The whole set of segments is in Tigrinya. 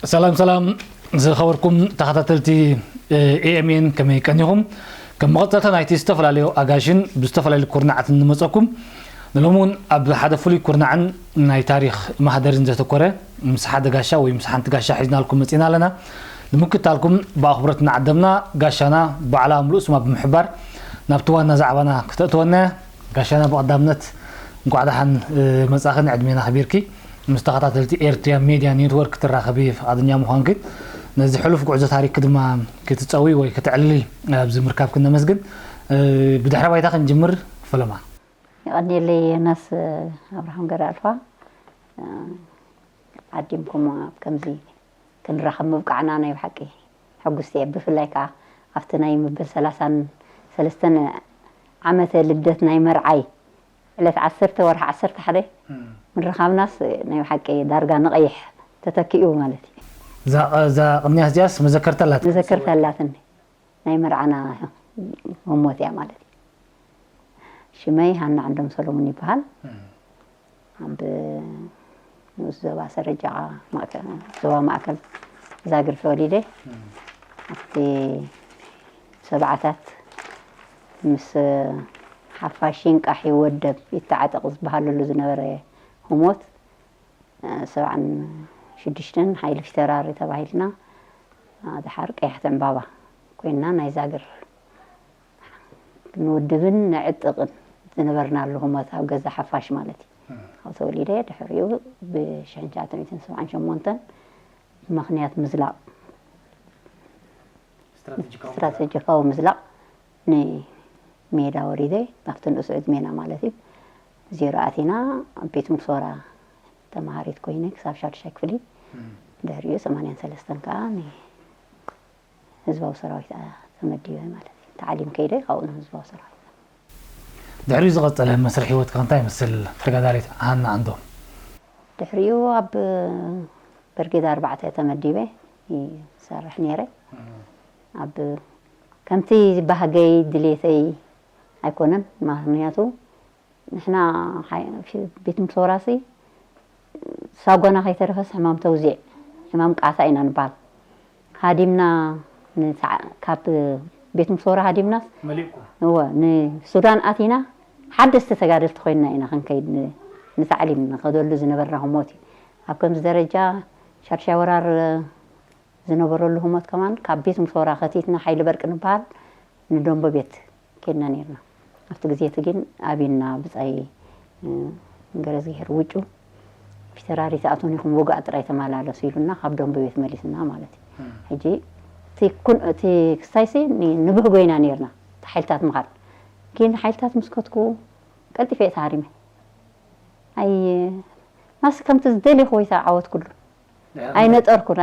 ሰላም ሰላም ዝኸበርኩም ተኸታተልቲ ኤኤምኤን፣ ከመይ ቀኒኹም? ከም መቐጸልታ ናይቲ ዝተፈላለዩ ኣጋሽን ብዝተፈላለዩ ኩርናዓትን ንመጸኩም፣ ንሎሚ እውን ኣብ ሓደ ፍሉይ ኩርናዕን ናይ ታሪኽ ማህደርን ዘተኮረ ምስ ሓደ ጋሻ ወይ ምስ ሓንቲ ጋሻ ሒዝናልኩም መጺና ኣለና። ንምክታልኩም ብኣኽብሮት ንዓደምና። ጋሻና ባዕላ ምሉእ ስማ ብምሕባር ናብቲ ዋና ዛዕባና ክተእትወና እያ። ጋሻና ብቐዳምነት እንኳዕ ደሓን መጻኽን ዕድሜና ኣኽቢርኪ ምስ ተኸታተልቲ ኤርትርያ ሜድያ ኔትወርክ ትራኸቢ ፍቓደኛ ምዃንኪ፣ ነዚ ሕሉፍ ጉዕዞ ታሪክኪ ድማ ክትጸዊ ወይ ከተዕልሊ ኣብዚ ምርካብኪ ነመስግን። ብድሕረ ባይታ ክንጅምር ፈለማ። የቐንየለይ ዮናስ ኣብርሃም ገረኣልፋ። ዓዲምኩም ኣብ ከምዚ ክንራኸብ ምብቃዕና ናይ ብሓቂ ሕጉስቲ እየ። ብፍላይ ከዓ ኣብቲ ናይ መበል ሰላሳን ሰለስተን ዓመተ ልደት ናይ መርዓይ ዕለት ዓሰርተ ወርሒ ዓሰርተ ሓደ ምርኻብናስ ናይ ብሓቂ ዳርጋ ንቐይሕ ተተኪኡ ማለት እዩ። እዛ እዛ ቅንያት እዚኣስ መዘከርታ ኣላት። መዘከርታ ኣላትኒ። ናይ መርዓና ህሞት እያ ማለት እዩ። ሽመይ ሃና ዓንዶም ሰሎሙን ይበሃል። ኣብ ንኡስ ዞባ ሰረጃ ማእከል ዞባ ማእከል ዛግር ተወሊደ። ኣብቲ ሰብዓታት ምስ ሓፋሽን ቃሒ ወደብ ይተዓጠቕ ዝበሃለሉ ዝነበረ ህሞት ሰብዓን ሽዱሽተን ሓይሊ ፊተራሪ ተባሂልና ድሓር ቀያሕቲ ዕምባባ ኮይንና ናይ ዛግር ንውድብን ንዕጥቕን ዝነበርናሉ ህሞት ኣብ ገዛ ሓፋሽ ማለት እዩ። ካብኡ ተወሊደ ድሕሪኡ ብሽሕን ትሽዓተ ሚእትን ሰብዓን ሸሞንተን ብምኽንያት ምዝላቕ ስትራተጂካዊ ምዝላቕ ንሜዳ ወሪደ ኣብቲ ንኡስ ዕድሜና ማለት እዩ። ዜሮ ኣቲና ኣብ ቤት ምሶራ ተምሃሪት ኮይነ ክሳብ ሻዱሻይ ክፍሊ ድሕሪኡ ሰማንያን ሰለስተን ከዓ ንህዝባዊ ሰራዊት ተመዲበ ማለት እዩ። ታዕሊም ከይደ ካብኡ ንህዝባዊ ሰራዊት። ድሕሪኡ ዝቐጸለ መስርሕ ህይወትካ እንታይ ይመስል ተጋዳሊት ሃና ዓንዶም? ድሕሪኡ ኣብ በርጌድ ኣርባዕተ ተመዲበ ይሰርሕ ነይረ። ኣብ ከምቲ ባህገይ ድሌተይ ኣይኮነን። ምክንያቱ ንሕና ቤት ምሶራሲ ሳጓና ከይተረፈስ ሕማም ተውዚዕ ሕማም ቃታ ኢና ንበሃል። ሃዲምና ካብ ቤት ምሶራ ሃዲምናስ እወ ንሱዳን ኣቲና ሓደስቲ ተጋደልቲ ኮይንና ኢና ክንከይድ ንታዕሊም ንኸደሉ ዝነበርና ህሞት እዩ። ኣብ ከምዚ ደረጃ ሻድሻይ ወራር ዝነበረሉ ህሞት ከማን ካብ ቤት ምሶራ ከቲትና ሓይሊ በርቂ ንበሃል ንደንቦ ቤት ኬድና ነርና። ኣብቲ ግዜ እቲ ግን ኣብና ብጻይ ገረዝግሄር ውጩ ፊተራሪ ትኣትዉን ኢኹም ውግኣት ጥራይ ተመላለሱ ኢሉና ካብ ደንቦ ቤት መሊስና ማለት እዩ። ሕጂ እቲ ኩን እቲ ክስታይሲ ንብህጎ ኢና ነርና እቲ ሓይልታት ምኻድ ግን ሓይልታት ምስ ከድኩ ቀልጢፈ እየ ተሃሪመ። ኣይ ማስ ከምቲ ዝደልየ ኮይታ ዓወት ኩሉ ኣይነጠርኩን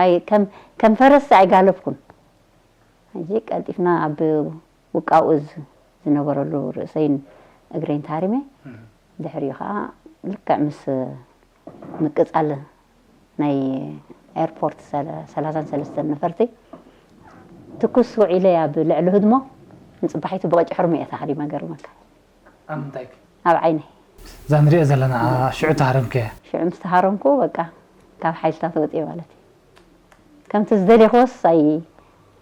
ከም ፈረስ ኣይጋለብኩን። ሕጂ ቀልጢፍና ኣብ ውቃው እዝ ዝነበረሉ ርእሰይን እግረይን ተሃሪመ። ድሕሪኡ ከዓ ልክዕ ምስ ምቅፃል ናይ ኤርፖርት ሰላሳን ሰለስተን ነፈርቲ ትኩስ ውዒለ ኣብ ልዕሊ ህድሞ ንፅባሒቱ ብቐጭ ሕርሙ እየ ተሃሪመ። ገርመካ ኣብ ዓይነይ እዛ ንሪኦ ዘለና ሽዑ ተሃረምከ? ሽዑ ምስ ተሃረምኩ በቃ ካብ ሓይልታት ወፅየ ማለት እዩ። ከምቲ ዝደልየክዎስ ኣይ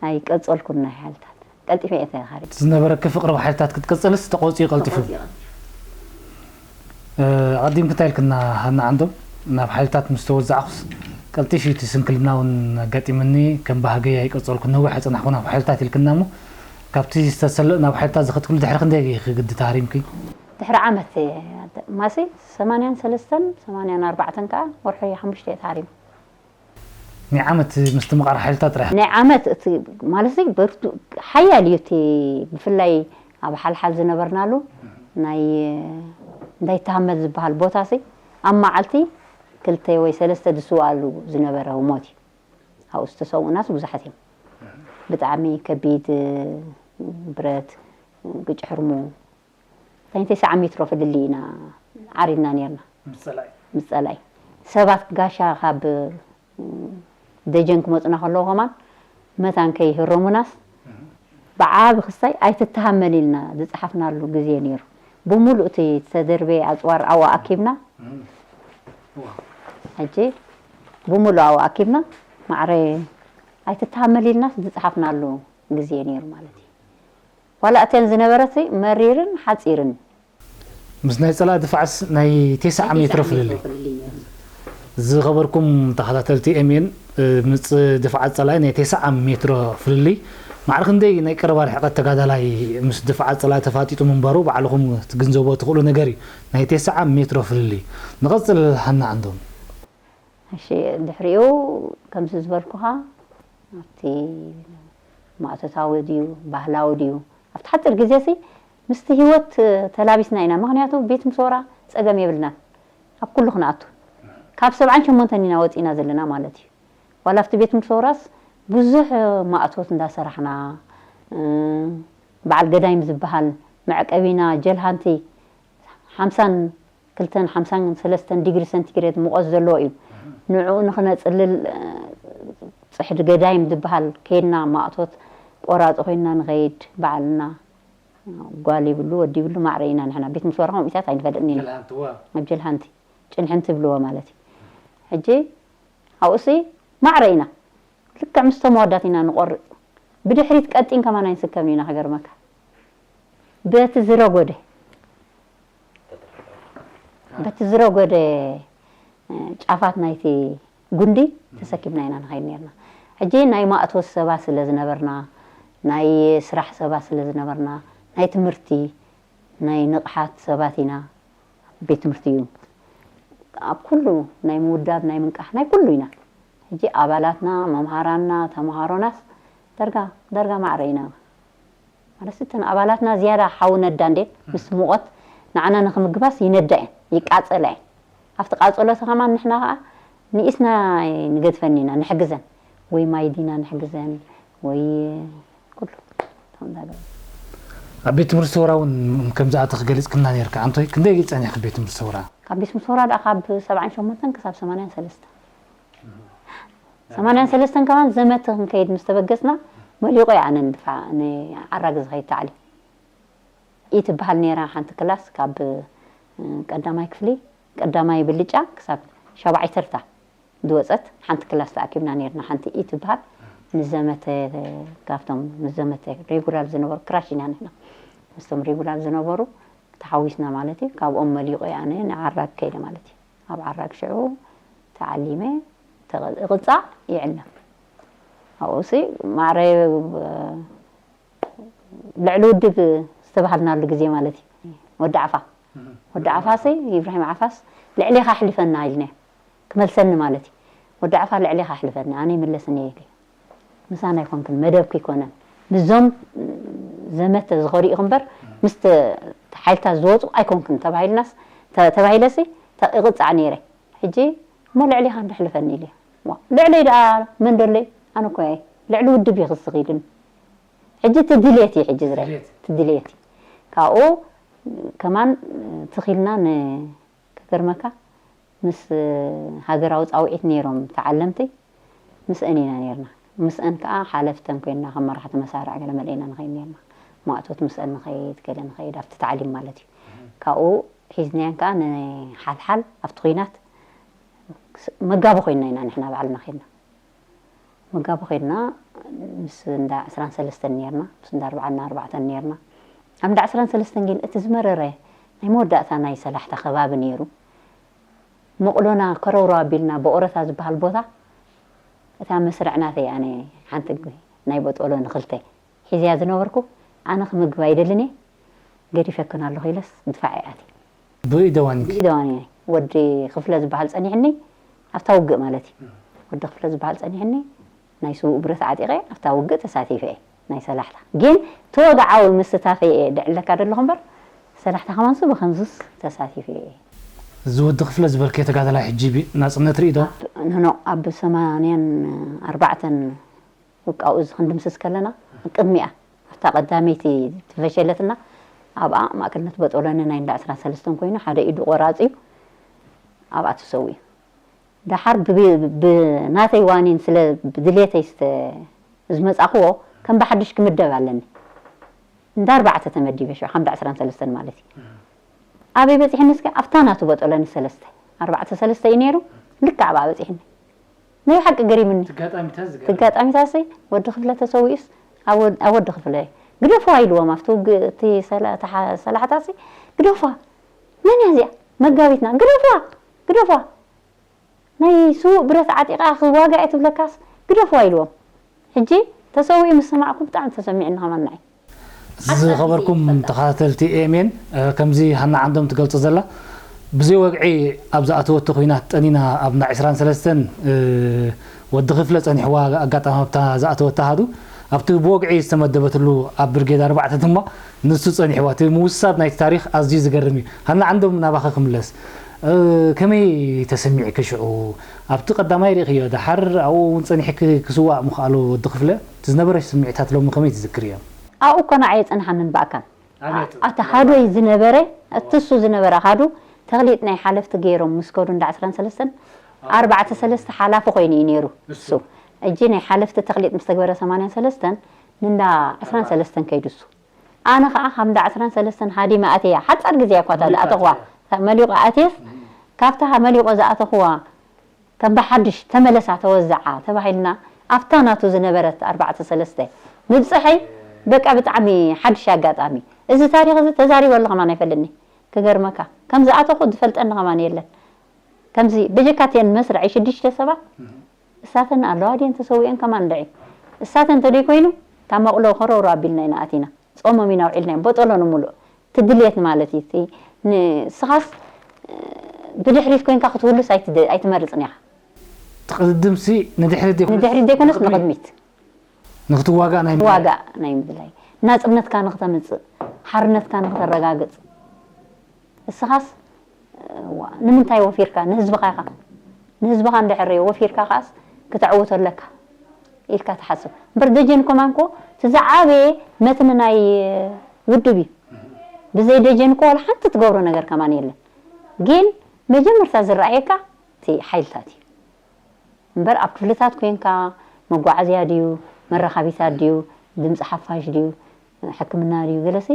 ኣይቀፀልኩን ናይ ሓይልታት ቀልጢፈ እየ ተኻሪ ዝነበረኪ ፍቅሪ ብሓይልታት ክትቅፅልስ ተቆፂኡ ቀልጢፉ። ኣቐዲምኪ እንታይ ኢልክና ሃና ዓንዶም? ናብ ሓይልታት ምስ ተወዛዕኩስ ቀልጢፍ እዩ እቲ ስንክልና እውን ኣጋጢምኒ፣ ከም ባህገይ ኣይቀፀልኩን፣ ነዊሕ ኣይፀናሕኩን ኣብ ሓይልታት ኢልክና እሞ ካብቲ ዝተሰልእ ናብ ሓይልታት ዝኸድክሉ ድሕሪ ክንደይ ኢኺ ግዲ ተሃሪምኪ? ድሕሪ ዓመት ማሲ ሰማንያን ሰለስተን ሰማንያን ኣርባዕተን ከዓ ወርሒ ሓሙሽተ እየ ተሃሪመ። ናይ ዓመት ምስትምቓር ሓይልታት ጥራሕ ናይ ዓመት እቲ ማለት ሓያል እዩ እቲ ብፍላይ ኣብ ሓልሓል ዝነበርናሉ ናይ እንዳይተሃመል ዝበሃል ቦታ ሲ ኣብ መዓልቲ ክልተ ወይ ሰለስተ ዝስዋኣሉ ዝነበረ ህሞት እዩ። ኣብኡ ዝተሰውኡናስ ብዙሓት እዮም። ብጣዕሚ ከቢድ ብረት ግጭሕርሙ ታይንተይ ሰዓ ሜትሮ ፍልልይ ኢና ዓሪድና ነርና ምስ ፀላኢ። ሰባት ጋሻ ካብ ደጀን ክመፁና ከለዉ ከማን መታን ከይህረሙናስ ብዓቢ ክስታይ ኣይትተሃመል ኢልና ዝፀሓፍናሉ ግዜ ነይሩ። ብምሉእ እቲ ዝተደርበየ ኣፅዋር ኣብኡ ኣኪብና ሕጂ ብምሉእ ኣብኡ ኣኪብና ማዕረ ኣይትተሃመል ኢልናስ ዝጸሓፍናሉ ግዜ ነይሩ ማለት እዩ። ዋላ እተን ዝነበረሲ መሪርን ሓጺርን። ምስ ናይ ጸላኢ ድፋዕስ ናይ ቴስዓ ሜትሮ ፍልልይ። ዝኸበርኩም ተኸታተልቲ ኤምኤን፣ ምስ ድፍዓት ጸላኢ ናይ ቴስዓ ሜትሮ ፍልልይ። ማዕረ ክንደይ ናይ ቀረባ ርሕቀት ተጋዳላይ ምስ ድፍዓት ጸላኢ ተፋጢጡ ምንባሩ ባዕልኹም ክትግንዘብዎ ትኽእሉ ነገር እዩ። ናይ ቴስዓ ሜትሮ ፍልልይ። ንቐጽል ሃና ዓንዶም። እሺ፣ ድሕሪኡ ከምዚ ዝበልኩኻ ኣብቲ ማእቶታዊ ድዩ ባህላዊ ድዩ ኣብቲ ሓፂር ግዜ ሲ ምስቲ ህይወት ተላቢስና ኢና። ምክንያቱ ቤት ምስወራ ፀገም የብልናን፣ ኣብ ኩሉ ክንኣቱ ካብ ሰብዓን ሸሞንተን ኢና ወፂና ዘለና ማለት እዩ። ዋላ ኣብቲ ቤት ምስወራስ ብዙሕ ማእቶት እንዳሰራሕና በዓል ገዳይም ዝበሃል መዕቀቢና ጀልሃንቲ ሓምሳን ክልተን ሓምሳን ሰለስተን ዲግሪ ሰንቲግሬድ ሙቐት ዘለዎ እዩ። ንዕኡ ንኽነፅልል ፅሕዲ ገዳይም ዝበሃል ከይድና ማእቶት ቆራፂ ኮይንና ንኸይድ ባዕልና። ጓል ይብሉ ወዲ ይብሉ ማዕረ ኢና ንሕና ቤት ምስወራ ከምኢታት ኣይንፈልጥን ኢና። ኣብ ጀልሃንቲ ጭንሕንቲ ይብልዎ ማለት እዩ። ሕጂ ኣብኡሲ ማዕረ ኢና ልክዕ ምስቶም ኣወዳት ኢና ንቆርፅ። ብድሕሪት ቀጢን ከማን ኣይንስከምን ኢና ክገርመካ። በቲ ዝረጎደ በቲ ዝረጎደ ጫፋት ናይቲ ጉንዲ ተሰኪምና ኢና ንኸይድ ነርና። ሕጂ ናይ ማእቶት ሰባት ስለ ዝነበርና፣ ናይ ስራሕ ሰባት ስለ ዝነበርና፣ ናይ ትምህርቲ ናይ ንቕሓት ሰባት ኢና። ቤት ትምህርቲ እዩ ኣብ ኩሉ ናይ ምውዳብ ናይ ምንቃሕ ናይ ኩሉ ኢና። ሕጂ ኣባላትና መምሃራንና ተምሃሮናስ ደርጋ ደርጋ ማዕረ ኢና። ማለት እተን ኣባላትና ዝያዳ ሓዊ ነዳ እንዴ ምስ ሙቐት ንዓና ንክምግባስ ይነዳ እየን ይቃፀላ እየን። ኣብቲ ቃፀሎ ተኸማን ንሕና ከዓ ንኢስና ንገድፈን ኢና ንሕግዘን ወይ ማይ ዲና ንሕግዘን ወይ ኩሉ እቶም እንዳገበሩ። ኣብ ቤት ትምህርቲ ሰውራ እውን ከም ዝኣተኽ ገሊፅክልና ነርካ ኣንቶይ። ክንደይ ጸኒሕክ ቤት ትምህርቲ ሰውራ? ካብ ቤት ትምህርቲ ሰውራ ደኣ ካብ ሰብዓን ሸሞንተን ክሳብ ሰማንያን ሰለስተን ሰማንያን ሰለስተን ከማን ዘመተ ክንከይድ ምስ ተበገስና መሊቑ እየ ኣነ ንድፋ ንዓራግ ዝኸይድ ታዕሊም። ኢትበሃል ነይራ ሓንቲ ክላስ ካብ ቀዳማይ ክፍሊ ቀዳማይ ብልጫ ክሳብ ሻብዓይ ተርታ ዝወፀት ሓንቲ ክላስ ተኣኪብና ነርና። ሓንቲ ኢትበሃል ንዘመተ ካብቶም ንዘመተ ሬጉላር ዝነበሩ ክራሽ ኢና ንሕና ምስቶም ሬጉላር ዝነበሩ ተሓዊስና ማለት እዩ። ካብኦም መሊቑ እየ ኣነ ንዓራግ ከይደ ማለት እዩ። ኣብ ዓራግ ሽዑ ተዓሊመ ተቕፃዕ ይዕለም ኣብኡሲ ማዕረ ልዕሊ ውድብ ዝተባሃልናሉ ግዜ ማለት እዩ። ወዲ ዓፋ ወዲ ዓፋሲ ኢብራሂም ዓፋስ ልዕሌኻ ኣሕልፈና ኢልናዮ ክመልሰኒ ማለት እዩ። ወዲ ዓፋ ልዕሌኻ ኣሕልፈኒ ኣነ ይምለስኒ እየ ኢለዮ። ምሳና ኣይኮንክን መደብኪ ኣይኮነን ምስዞም ዘመተ ዝኸዱ ኢኹ እምበር ምስ ሓይልታት ዝወፁ ኣይኮንክን ተባሂልናስ ተባሂለሲ እቕፃዕ ነይረ። ሕጂ እሞ ልዕሌኻ እንዶ ኣሕልፈኒ ኢለዮ። ልዕለይ ደኣ መን ደለይ ኣነ እኮ እየ ልዕሊ ውድብ እየ ክስኽ ኢሉኒ። ሕጂ እቲ ድሌት እዩ ሕጂ ዝረአ እቲ ድሌት እዩ። ካብኡ ከማን ትኺልና ክገርመካ ምስ ሃገራዊ ፃውዒት ነይሮም ተዓለምቲ ምስአን ኢና ነርና። ምስአን ከዓ ሓለፍተን ኮይንና ከም መራሕቲ መሳርዕ ገለ መለ ኢና ንኸይድ ነርና። ማእቶት ምስአን ንኸይድ ገለ ንኸይድ ኣብቲ ታዕሊም ማለት እዩ። ካብኡ ሒዝናየን ከዓ ንሓልሓል ኣብቲ ኹናት መጋቢ ኮይንና ኢና ንሕና ባዕልና ኸይድና። መጋቢ ኸይድና ምስ እንዳ ዕስራን ሰለስተን ነርና ምስ እንዳ ኣርባዓን ኣርባዕተን ነርና። ኣብ እንዳ ዕስራን ሰለስተን ግን እቲ ዝመረረ ናይ መወዳእታ ናይ ሰላሕታ ከባቢ ነይሩ። መቕሎና ከረውሮ ኣቢልና ብኦረታ ዝበሃል ቦታ እታ መስርዕ ናተይ ኣነ ሓንቲ ናይ በጦሎ ንኽልተ ሒዝያ ዝነበርኩ ኣነ ክምግብ ኣይደልን እየ ገዲፈክን ኣለኹ ኢለስ ድፋዕ እየ ኣትየ። ብኢደዋኒኪ? ብኢደዋኒ ወዲ ክፍለ ዝበሃል ጸኒሕኒ ኣብታ ውግእ ማለት እዩ። ወዲ ክፍለ ዝበሃል ጸኒሕኒ ናይ ስዉእ ብረት ዓጢቐ ኣብታ ውግእ ተሳቲፈ እየ ናይ ሰላሕታ። ግን ተወግዓዊ ምስታፈይ እየ ድዕለካ ደለኹ እምበር ሰላሕታ ከማንሱ ብኸምዙስ ተሳቲፈ እየ። እዚ ወዲ ክፍለ ዝበልከዮ ተጋዳላይ ሕጂ ናጽነት ርኢ ዶ? ንኖ ኣብ ሰማንያን ኣርባዕተን ውቃኡ እዚ ክንድምስስ ከለና ቅድሚኣ ኣብታ ቀዳመይቲ ትፈሸለትና ኣብኣ ማእከልነት በጦሎኒ ናይ እንዳ ዕስራን ሰለስተን ኮይኑ ሓደ ኢዱ ቆራፂ እዩ ኣብኣ ተሰዊኡ። ደሓር ብናተይ ዋኒን ስለ ብድሌተይ ዝመፃኽዎ ከም ብሓድሽ ክምደብ ኣለኒ። እንዳ ኣርባዕተ ተመዲበ ሽዑ ካብ እንዳ ዕስራን ሰለስተን ማለት እዩ። ኣበይ በፂሕኒ እስከ ኣብታ ናቱ በጦሎኒ ሰለስተ ኣርባዕተ ሰለስተ እዩ ነይሩ። ልክዕ ኣብኣ በፂሕኒ። ናይ ሓቂ ገሪምኒ። ትጋጣሚታት ዝገርም ትጋጣሚታሲ ወዲ ክፍለ ተሰዊኡስ ኣብ ወድ- ኣብ ወዲ ክፍለ ግደፍዋ ኢልዎም ኣብቲ ውግእ እቲ ሰላ- እቲ ሓ- ሰላሕታሲ ግደፍዋ መን እያ እዚኣ መጋቢትና ግደፍዋ ግደፍዋ ናይ ስዉእ ብረት ዓጢቓ ክዋጋ እየ ትብለካስ ግደፍዋ ኢልዎም ሕጂ ተሰዊኡ ምስ ሰማዕኩ ብጣዕሚ ተሰሚዑኒ ከማን ንዓይ ዝኸበርኩም ተኸታተልቲ ኤሜን ከምዚ ሃና ዓንዶም ትገልጾ ዘላ ብዘይ ወግዒ ኣብ ዝኣተወቶ ኩናት ጠኒና ኣብ እንዳ ዕስራን ሰለስተን ወዲ ክፍለ ጸኒሕዋ ኣጋጣሚ ኣብታ ዝኣተወታ ሃዱ ኣብቲ ብወግዒ ዝተመደበትሉ ኣብ ብርጌድ ኣርባዕተ ድማ ንሱ ጸኒሕዋ እቲ ምውሳድ ናይቲ ታሪኽ ኣዝዩ ዝገርም እዩ ሃና ዓንዶም ናባኸ ክምለስ ከመይ ተሰሚዕኪ ሽዑ ኣብቲ ቀዳማይ ርኢኽዮ ደሓር ኣብኡ እውን ጸኒሕኪ ክስዋእ ምኽኣሉ ወዲ ክፍለ እቲ ዝነበረ ስምዒታት ሎሚ ከመይ ትዝክርዮ ኣብኡ እኮ ንዓይ የጸንሓንን ብኣካል ኣታ ሃዶይ ዝነበረ እቲ እሱ ዝነበረ ሃዱ ተኽሊጥ ናይ ሓለፍቲ ገይሮም ምስ ከዱ እንዳ ዕስራን ሰለስተን ኣርባዕተ ሰለስተ ሓላፊ ኮይኑ እዩ ነይሩ እሱ እጂ ናይ ሓለፍቲ ተኽሊጥ ምስ ተግበረ ሰማንያን ሰለስተን ንእንዳ ዕስራን ሰለስተን ከይዱ እሱ ኣነ ከዓ ካብ እንዳ ዕስራን ሰለስተን ሃዲመ ኣትያ ሓፃር ግዜ እኳ እታ ዝኣተኽዋ መሊቑ ኣትየስ ካብታ መሊቑ ዝኣተኽዋ ከም ብሓድሽ ተመለሳ ተወዛዓ ተባሂልና ኣብታ ናቱ ዝነበረት ኣርባዕተ ሰለስተ ምብፅሐይ በቃ ብጣዕሚ ሓድሽ ኣጋጣሚ እዚ ታሪክ እዚ ተዛሪበሉ ከማን ኣይፈልጥኒ ክገርመካ ከም ዝኣተኹ ዝፈልጠኒ ከማን የለን ከምዚ በጀካትየን መስርዐይ ሽዱሽተ ሰባት እሳተን ኣለዋ ድየን ተሰዊአን ከማን ድዒ እሳተን ተደይ ኮይኑ እታ መቕሎ ከረውሮ ኣቢልና ኢና ኣቲና ጾሞም ኢና ውዒልና እዮም በጠሎ ንምሉእ ትድልየት ማለት እዩ ንስኻስ ብድሕሪት ኮይንካ ክትህሉስ ኣይትመርፅን ኢኻ ትቕድምሲ ንድሕሪት ዘይኮነስ ንድሕሪት ዘይኮነስ ንቕድሚት ንክትዋጋእ ናይ ዋጋእ ናይ ምድላይ ናፅነትካ ንክተምፅእ ሓርነትካ ንክተረጋግፅ እስኻስ ንምንታይ ወፊርካ ንህዝብኻ ኢኻ ንህዝብኻ እንድሕር ወፊርካ ከዓስ ክተዕውቶ ኣለካ ኢልካ ትሓስብ እምበር ደጀን ኮማን ኮ እቲ ዝዓበየ መትኒ ናይ ውድብ እዩ ብዘይ ደጀን ኮ ዋላ ሓንቲ ትገብሮ ነገር ከማን የለን ግን መጀመርታ ዝረኣየካ እቲ ሓይልታት እዩ እምበር ኣብ ክፍልታት ኮይንካ መጓዓዝያ ድዩ መራኻቢታት ድዩ ድምፂ ሓፋሽ ድዩ ሕክምና ድዩ ገለሲ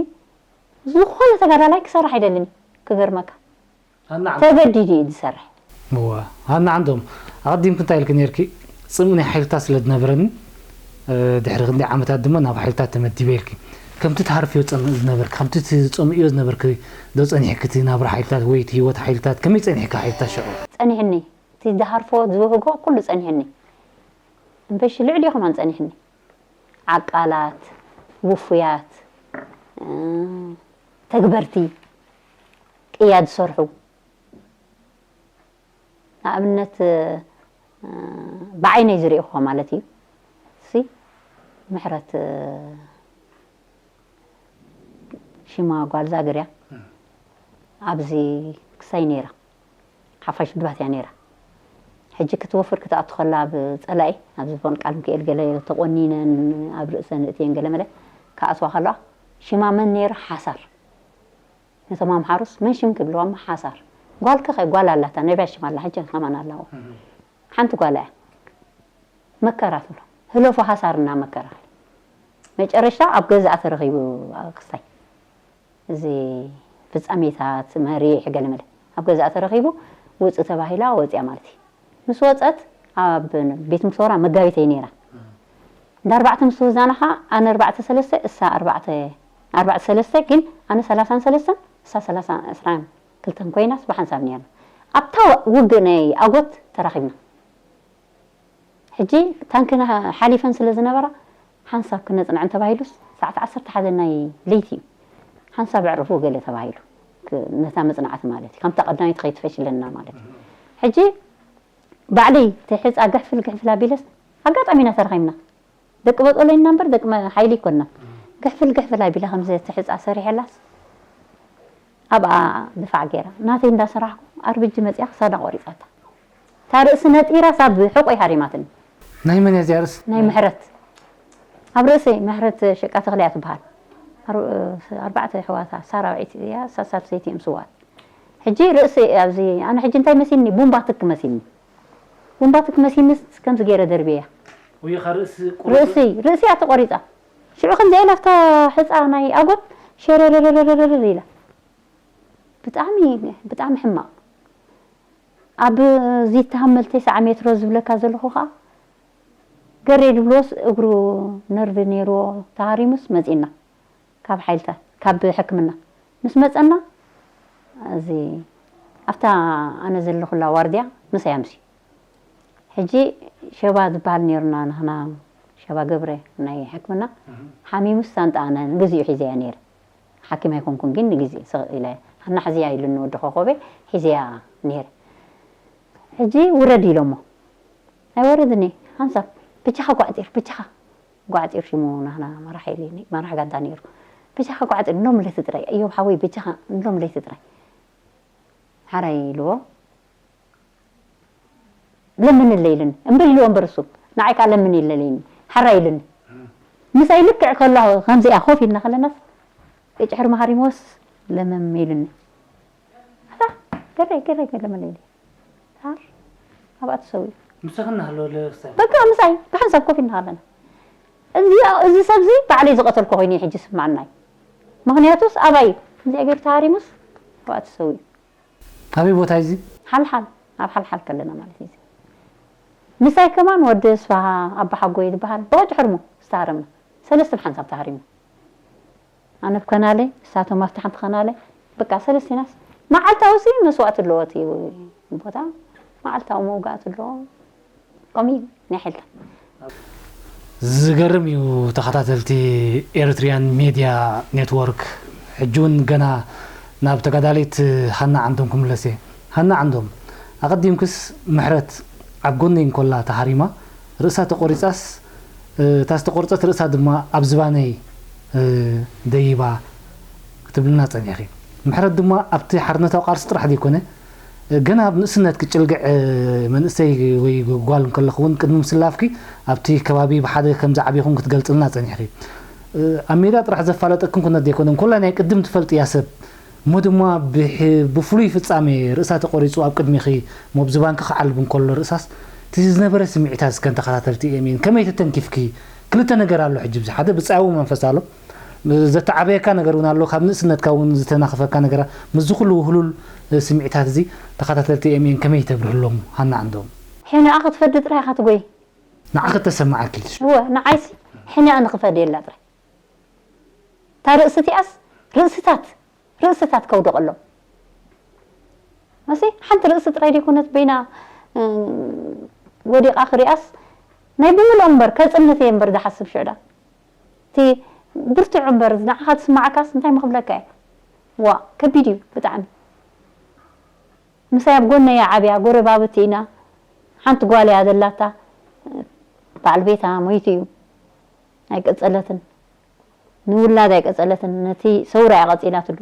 ዝኾነ ተጋዳላይ ክሰርሕ ኣይደልን እዩ ክገርመካ ተገዲዱ እዩ ዝሰርሕ እዋ ሃና ዓንዶም ኣቐዲምኪ እንታይ ኢልኪ ነርኪ ፅምእ ናይ ሓይልታት ስለ ዝነበረኒ ድሕሪ ክንደይ ዓመታት ድማ ናብ ሓይልታት ተመዲበ ኢልኪ ከምቲ ትሃርፍዮ ፀምእ ዝነበርኪ ከምቲ ትፀምእዮ ዝነበርኪ ዶ ፀኒሕኪ እቲ ናብራ ሓይልታት ወይ እቲ ህይወት ሓይልታት ከመይ ፀኒሕካ ሓይልታት ሽዑ ፀኒሕኒ እቲ ዝሃርፎ ዝብህጎ ኩሉ ፀኒሕኒ እምበሺ ልዕሊኡ ከማን ፀኒሕኒ ዓቃላት ውፉያት ተግበርቲ ቅያ ዝሰርሑ ንኣብነት ብዓይነይ ዝሪእኹዋ ማለት እዩ ሲ ምሕረት ሽማ ጓል ዛግር እያ ኣብዚ ክሳይ ነይራ ሓፋሽ ውድባት እያ ነይራ ሕጂ ክትወፍር ክትኣቱ ከላ ኣብ ፀላኢ ኣብዚ ፎን ቃል ሚካኤል ገለ ተቆኒነን ኣብ ርእሰን እትየን ገለ መለ ክኣትዋ ከለዋ ሽማ መን ነይሩ ሓሳር ነቶም ኣምሓሩስ መን ሽም ክብልዋ ሓሳር ጓልከ ከ ጓል ኣላታ ነቢያ ሽማ ኣላ ሕጂ ከማን ኣለዎ ሓንቲ ጓል እያ መከራ ትብሎ ህለፎ ሓሳር እና መከራ መጨረሻ ኣብ ገዛኣ ተረኺቡ ክሳይ እዚ ፍጻሜታት መሪሕ ገለመለ ኣብ ገዛኣ ተረኺቡ ውፅ ተባሂላ ወፅያ ማለት እዩ ምስ ወፀት ኣብ ቤት ምሶራ መጋቢተይ ነይራ እንዳ ኣርባዕተ ምስ ወዛና ከዓ ኣነ ኣርባዕተ ሰለስተ እሳ ኣርባዕተ ኣርባዕተ ሰለስተ ግን ኣነ ሰላሳን ሰለስተን እሳ ሰላሳ ዕስራን ክልተን ኮይናስ ብሓንሳብ ነይርና ኣብታ ውግእ ናይ ኣጎት ተራኺብና ሕጂ ታንክና ሓሊፈን ስለ ዝነበራ ሓንሳብ ክነፅንዐን ተባሂሉስ ሰዓት ዓሰርተ ሓደ ናይ ለይቲ እዩ ሓንሳብ ኣዕርፉ ገለ ተባሂሉ ነታ መፅናዕቲ ማለት እዩ ከምታ ቀዳሚት ከይትፈሽለና ማለት እዩ ሕጂ ባዕለይ እቲ ሕፃ ግሕፍል ግሕፍል ኣቢለስ ኣጋጣሚና ተረኺብና ደቂ በጦለይና እምበር ደቂ ሓይሊ ይኮንና ግሕፍል ግሕፍል ኣቢላ ከምዚ እቲ ሕፃ ሰሪሐላስ ኣብኣ ድፋዕ ገይራ ናተይ እንዳሰራሕኩ ኣርብጂ መፅያ ክሳዳ ቆሪፃታ እታ ርእሲ ነጢራ ሳብ ሕቆይ ሃሪማትኒ። ናይ መን እያ እዚኣ ርእሲ? ናይ ምሕረት። ኣብ ርእሰይ ምሕረት ሸቃ ተኽለ እያ ትበሃል። ኣር- ኣርባዕተ ኣሕዋታ ሳራዊት እያ፣ እሳ ሳልሰይቲ እዮም ስውኣት። ሕጂ ርእሲ ኣብዚ ኣነ ሕጂ እንታይ መሲልኒ? ቡምባ ትክ መሲልኒ። ቡምባ ትክ መሲልኒ ከምዚ ገይረ ደርብያ። ወይ ኸ ርእሲ ቁሩብ ርእሲ ርእሲ እያ ተቆሪፃ። ሽዑ ከምዚ ኢላ ኣብታ ሕፃ ናይ ኣጎት ሸረረረረረር ኢላ። ብጣዕሚ ብጣዕሚ ሕማቕ። ኣብ እዚ ተሃመል ተስዓ ሜትሮ ዝብለካ ዘለኹ ከዓ ገሬ ድብሎስ እግሩ ነርቭ ነይርዎ ተሃሪሙስ መፂና ካብ ሓይልታት ካብ ሕክምና ምስ መፀና እዚ ኣብታ ኣነ ዘለኹላ ዋርድያ ምሳይ ኣምሲ ሕጂ ሸባ ዝበሃል ነይሩና ንሕና ሸባ ገብረ ናይ ሕክምና ሓሚሙስ ሳንጣ ኣነ ንግዚኡ ሒዘያ ነይረ ሓኪም ኣይኮንኩን ግን ንግዜ ስቕ ኢለ ሃና ሕዝያ ኢሉኒ ወዲ ኮኾበ ሒዘያ ነይረ ሕጂ ውረድ ኢሎሞ ኣይወረድኒ ሓንሳብ ብቻኻ ጓዕፂር ብቻኻ ጓዕፂር ሽሙ ናህና መራሕ ኢሊ መራሕ ጋንታ ነይሩ ብቻኻ ጓዕፂር እንዶም ለይቲ ጥራይ እዮም ሓወይ ብቻኻ እንዶም ለይቲ ጥራይ ሓራይ ኢልዎ ለምንለ ኢሉኒ እምበር ኢልዎ እምበር እሱ ንዓይ ከዓ ለምን ኢለለይኒ ሓራይ ኢሉኒ ምሳይ ልክዕ ከሎ ከምዚኣ ኮፍ ኢልና ከለናስ እጭሕር መሃሪሞስ ለመም ኢሉኒ ገረይ ገረይ ለምን ኢሉ ታር ኣብኣ ተሰዊኡ ምሳኺ እናሃለወ ለክሳብ በቃ ምሳይ ብሓንሳብ ኮፍ ኢልና ከለና እዚ እዚ ሰብዚ ባዕለይ ዝቐተልኩ ኮይኑ ሕጂ ስማዓናይ ምኽንያቱስ ኣባይ ከምዚኣ ገይሩ ተሃሪሙስ ኣብኣ ተሰዊኡ ኣበይ ቦታ እዚ ሓልሓል ኣብ ሓልሓል ከለና ማለት እዩ ምሳይ ከማን ወዲ ስፋሃ ኣባሓጎይ ዝበሃል ብቐጭ ሕርሙ ዝተሃረምና ሰለስተ ብሓንሳብ ተሃሪምና ኣነ ብከናለ ንሳቶም ኣብቲ ሓንቲ ከናለ በቃ ሰለስቲናስ መዓልታዊ ሲ መስዋእቲ ኣለዎ እቲ ቦታ መዓልታዊ መውጋእቲ ኣለዎ ከምኡ እዩ ናይ ሓይልታት ዝገርም እዩ ተኸታተልቲ ኤርትሪያን ሜድያ ኔትወርክ ሕጂ እውን ገና ናብ ተጋዳሊት ሃና ዓንዶም ክምለስ እየ ሃና ዓንዶም ኣቐዲምክስ ምሕረት ኣብ ጎነይ እንኮላ ተሃሪማ ርእሳ ተቆሪጻስ እታ ዝተቆርጸት ርእሳ ድማ ኣብ ዝባነይ ደይባ ክትብልና ጸኒሕኺ። ምሕረት ድማ ኣብቲ ሓርነታዊ ቃልሲ ጥራሕ ዘይኮነ፣ ገና ኣብ ንእስነትኪ ጭልግዕ መንእሰይ ወይ ጓል እንከለኺ እውን ቅድሚ ምስላፍኪ ኣብቲ ከባቢ ብሓደ ከም ዝዓቢኹም ክትገልጽልና ጸኒሕኺ። ኣብ ሜዳ ጥራሕ ዘፋለጠክን ኩነት ዘይኮነ፣ እንኮላይ ናይ ቅድም ትፈልጥያ ሰብ እሞ ድማ ብፍሉይ ፍጻሜ ርእሳ ተቖሪጹ ኣብ ቅድሚኺ እሞ ኣብ ዝባንኪ ክዓልብ እንከሎ ርእሳስ እቲ ዝነበረ ስምዒታት እስከ ንተኸታተልቲ ኤምኤን ከመይ ተተንኪፍኪ? ክልተ ነገር ኣሎ ሕጂ ኣብዚ ሓደ ብጻያዊ መንፈስ ኣሎ ዘተዓበየካ ነገር እውን ኣሎ ካብ ንእስነትካ እውን ዝተናኸፈካ ነገራት ምስዚ ኩሉ ውህሉል ስምዒታት እዚ ተኸታተልቲ ኤምኤን ከመይ ተብርህሎም ሃና ዓንዶም? ሕንኣ ክትፈዲ ጥራይ ኢኻ ትጎይ። ንዓኺ ተሰማዓኪ ኢልኪ ሽዑ? እወ ንዓይሲ ሕንኣ ንኽፈድየላ ጥራይ። እታ ርእሲ እቲኣስ ርእስታት ርእስታት ከውድቐሎም። መሲ ሓንቲ ርእሲ ጥራይ ደይኮነት በይና ወዲቓ ክሪኣስ ናይ ብምልኦም እምበር ከፅንት እየ እምበር ዝሓስብ ሽዕዳ እቲ ብርትዑ እምበር ንዓኻ ዝስማዓካስ እንታይ ምኽብለካ እየ ዋ ከቢድ እዩ ብጣዕሚ ምሳይ ኣብ ጎነይ ዓብያ ጎረባብቲ ኢና ሓንቲ ጓል እያ ዘላታ በዓል ቤታ ሞይቱ እዩ ኣይቀፀለትን ንውላድ ኣይቀፀለትን ነቲ ሰውራ እያ ቀፂላትሉ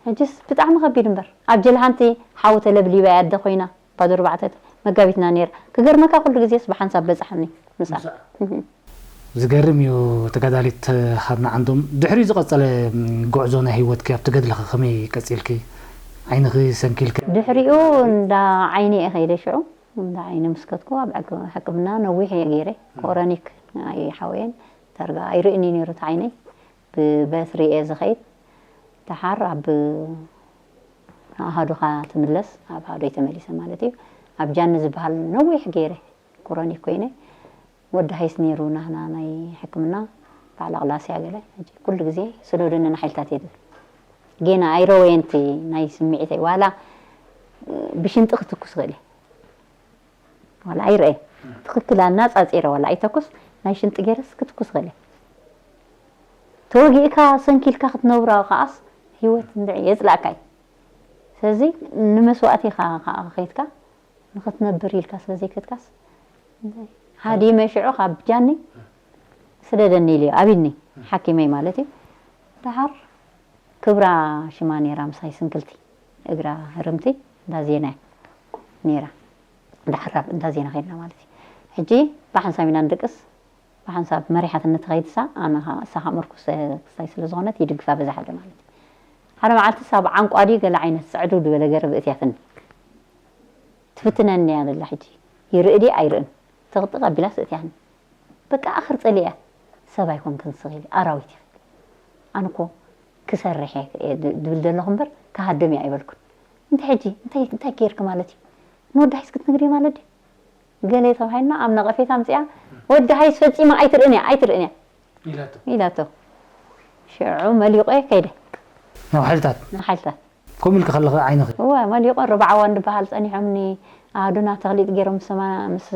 ሕጅስ ብጣዕሚ ከቢድ እምበር ኣብ ጀልሃንቲ ሓዊ ተለብሊባ እያ ኣደ ኮይና ባዶ ኣርባዕተ መጋቢትና ነይራ ክገርመካ ኩሉ ግዜስ ብሓንሳብ በፅሓኒ ምሳ ዝገርም እዩ ተጋዳሊት ሃና ዓንዶም ድሕሪኡ ዝቐፀለ ጉዕዞ ናይ ህይወትኪ ኣብቲ ገድልኺ ከመይ ቀፂልኪ ዓይንኺ ሰንኪልኪ ድሕሪኡ እንዳ ዓይኒ እየ ከይደ ሽዑ እንዳ ዓይኒ ምስከትኩ ኣብ ሕክምና ነዊሕ እየ ገይረ ኮረኒክ ኣይሓወየን ታርጋ ኣይርእን እዩ ነይሩ እቲ ዓይነይ ብበትሪ እየ ዝኸይድ ደሓር ኣብ ኣሃዱኻ ትምለስ ኣብ ኣሃዶይ ተመሊሰ ማለት እዩ ኣብ ጃኒ ዝበሃል ነዊሕ ገይረ ክሮኒክ ኮይነ ወዲ ሃይስ ነይሩ ናህና ናይ ሕክምና ባዕላ ቅላስያ ገለ ሕጂ ኩሉ ግዜ ስደዱኒ ንሓይልታት እየ ዝብል ጌና ኣይረወየንቲ ናይ ስምዒተይ ዋላ ብሽንጢ ክትኩስ ክእል እየ ዋላ ኣይረኤ ትኽክል ኣናፃፂረ ዋላ ኣይተኩስ ናይ ሽንጢ ገይረስ ክትኩስ ክእል እየ ተወጊእካ ሰንኪልካ ክትነብራ ከዓስ ህይወት እንድዒ የፅላእካ እዩ ስለዚ ንመስዋእቲ ኢኻ ከዓ ከይድካ ንኽትነብር ኢልካ ስለዘይከድካስ ሃዲመ ሽዑ ካብ ጃኒ ስደደኒ ኢሉ እዩ ኣቢኒ ሓኪመይ ማለት እዩ ደሓር ክብራ ሽማ ነይራ ምሳይ ስንክልቲ እግራ ህርምቲ እንዳ ዜና ነይራ ደሓር እንዳ ዜና ከይድና ማለት እዩ ሕጂ ብሓንሳብ ኢና ንድቅስ ብሓንሳብ መሪሓትኒ ትኸይድ እሳ ኣነ እሳ ከዓ ምርኩስ ክስታይ ስለ ዝኾነት ይድግፋ በዚ ሓደ ማለት እዩ ሓደ መዓልቲ እሳ ብዓንቋ ድዩ ገለ ዓይነት ፅዕድው ዝበለ ገረብ እትያትኒ ትፍትነኒ እያ ዘላ ሕጂ ይርኢ ድየ ኣይርእን ትቕጥቕ ኣቢላስ እትያትኒ በቃ ኣኽር ፀሊእ እያ ሰብ ኣይኮንክን ንስኺ ኢለ ኣራዊት ኢኺ ኣነ እኮ ክሰርሕ እየ ድብል ዘለኹ እምበር ክሃድም እየ ኣይበልኩን እንታይ ሕጂ እንታይ እንታይ ገይርኪ ማለት እዩ? ንወዲ ሃይስ ክትነግሪ ማለት ድዩ? ገለ ተባሂልና ኣብ ነቐፌታ ኣምጺኣ፣ ወዲ ሃይስ ፈጺማ ኣይትርእን እያ ኣይትርእን እያ ኢላቶ። ኢላቶ። ሽዑ መሊቑ ከይደ ናብ ሓይልታት ንሓይልታት ከምኡ ኢልኪ ከለኺ ዓይንኺ እወ መሊቆ ርብዓዋን ዝበሃል ጸኒሖምኒ ኣሃዱና ተኽሊጥ ገይሮም ምስ ሰማ- ምስ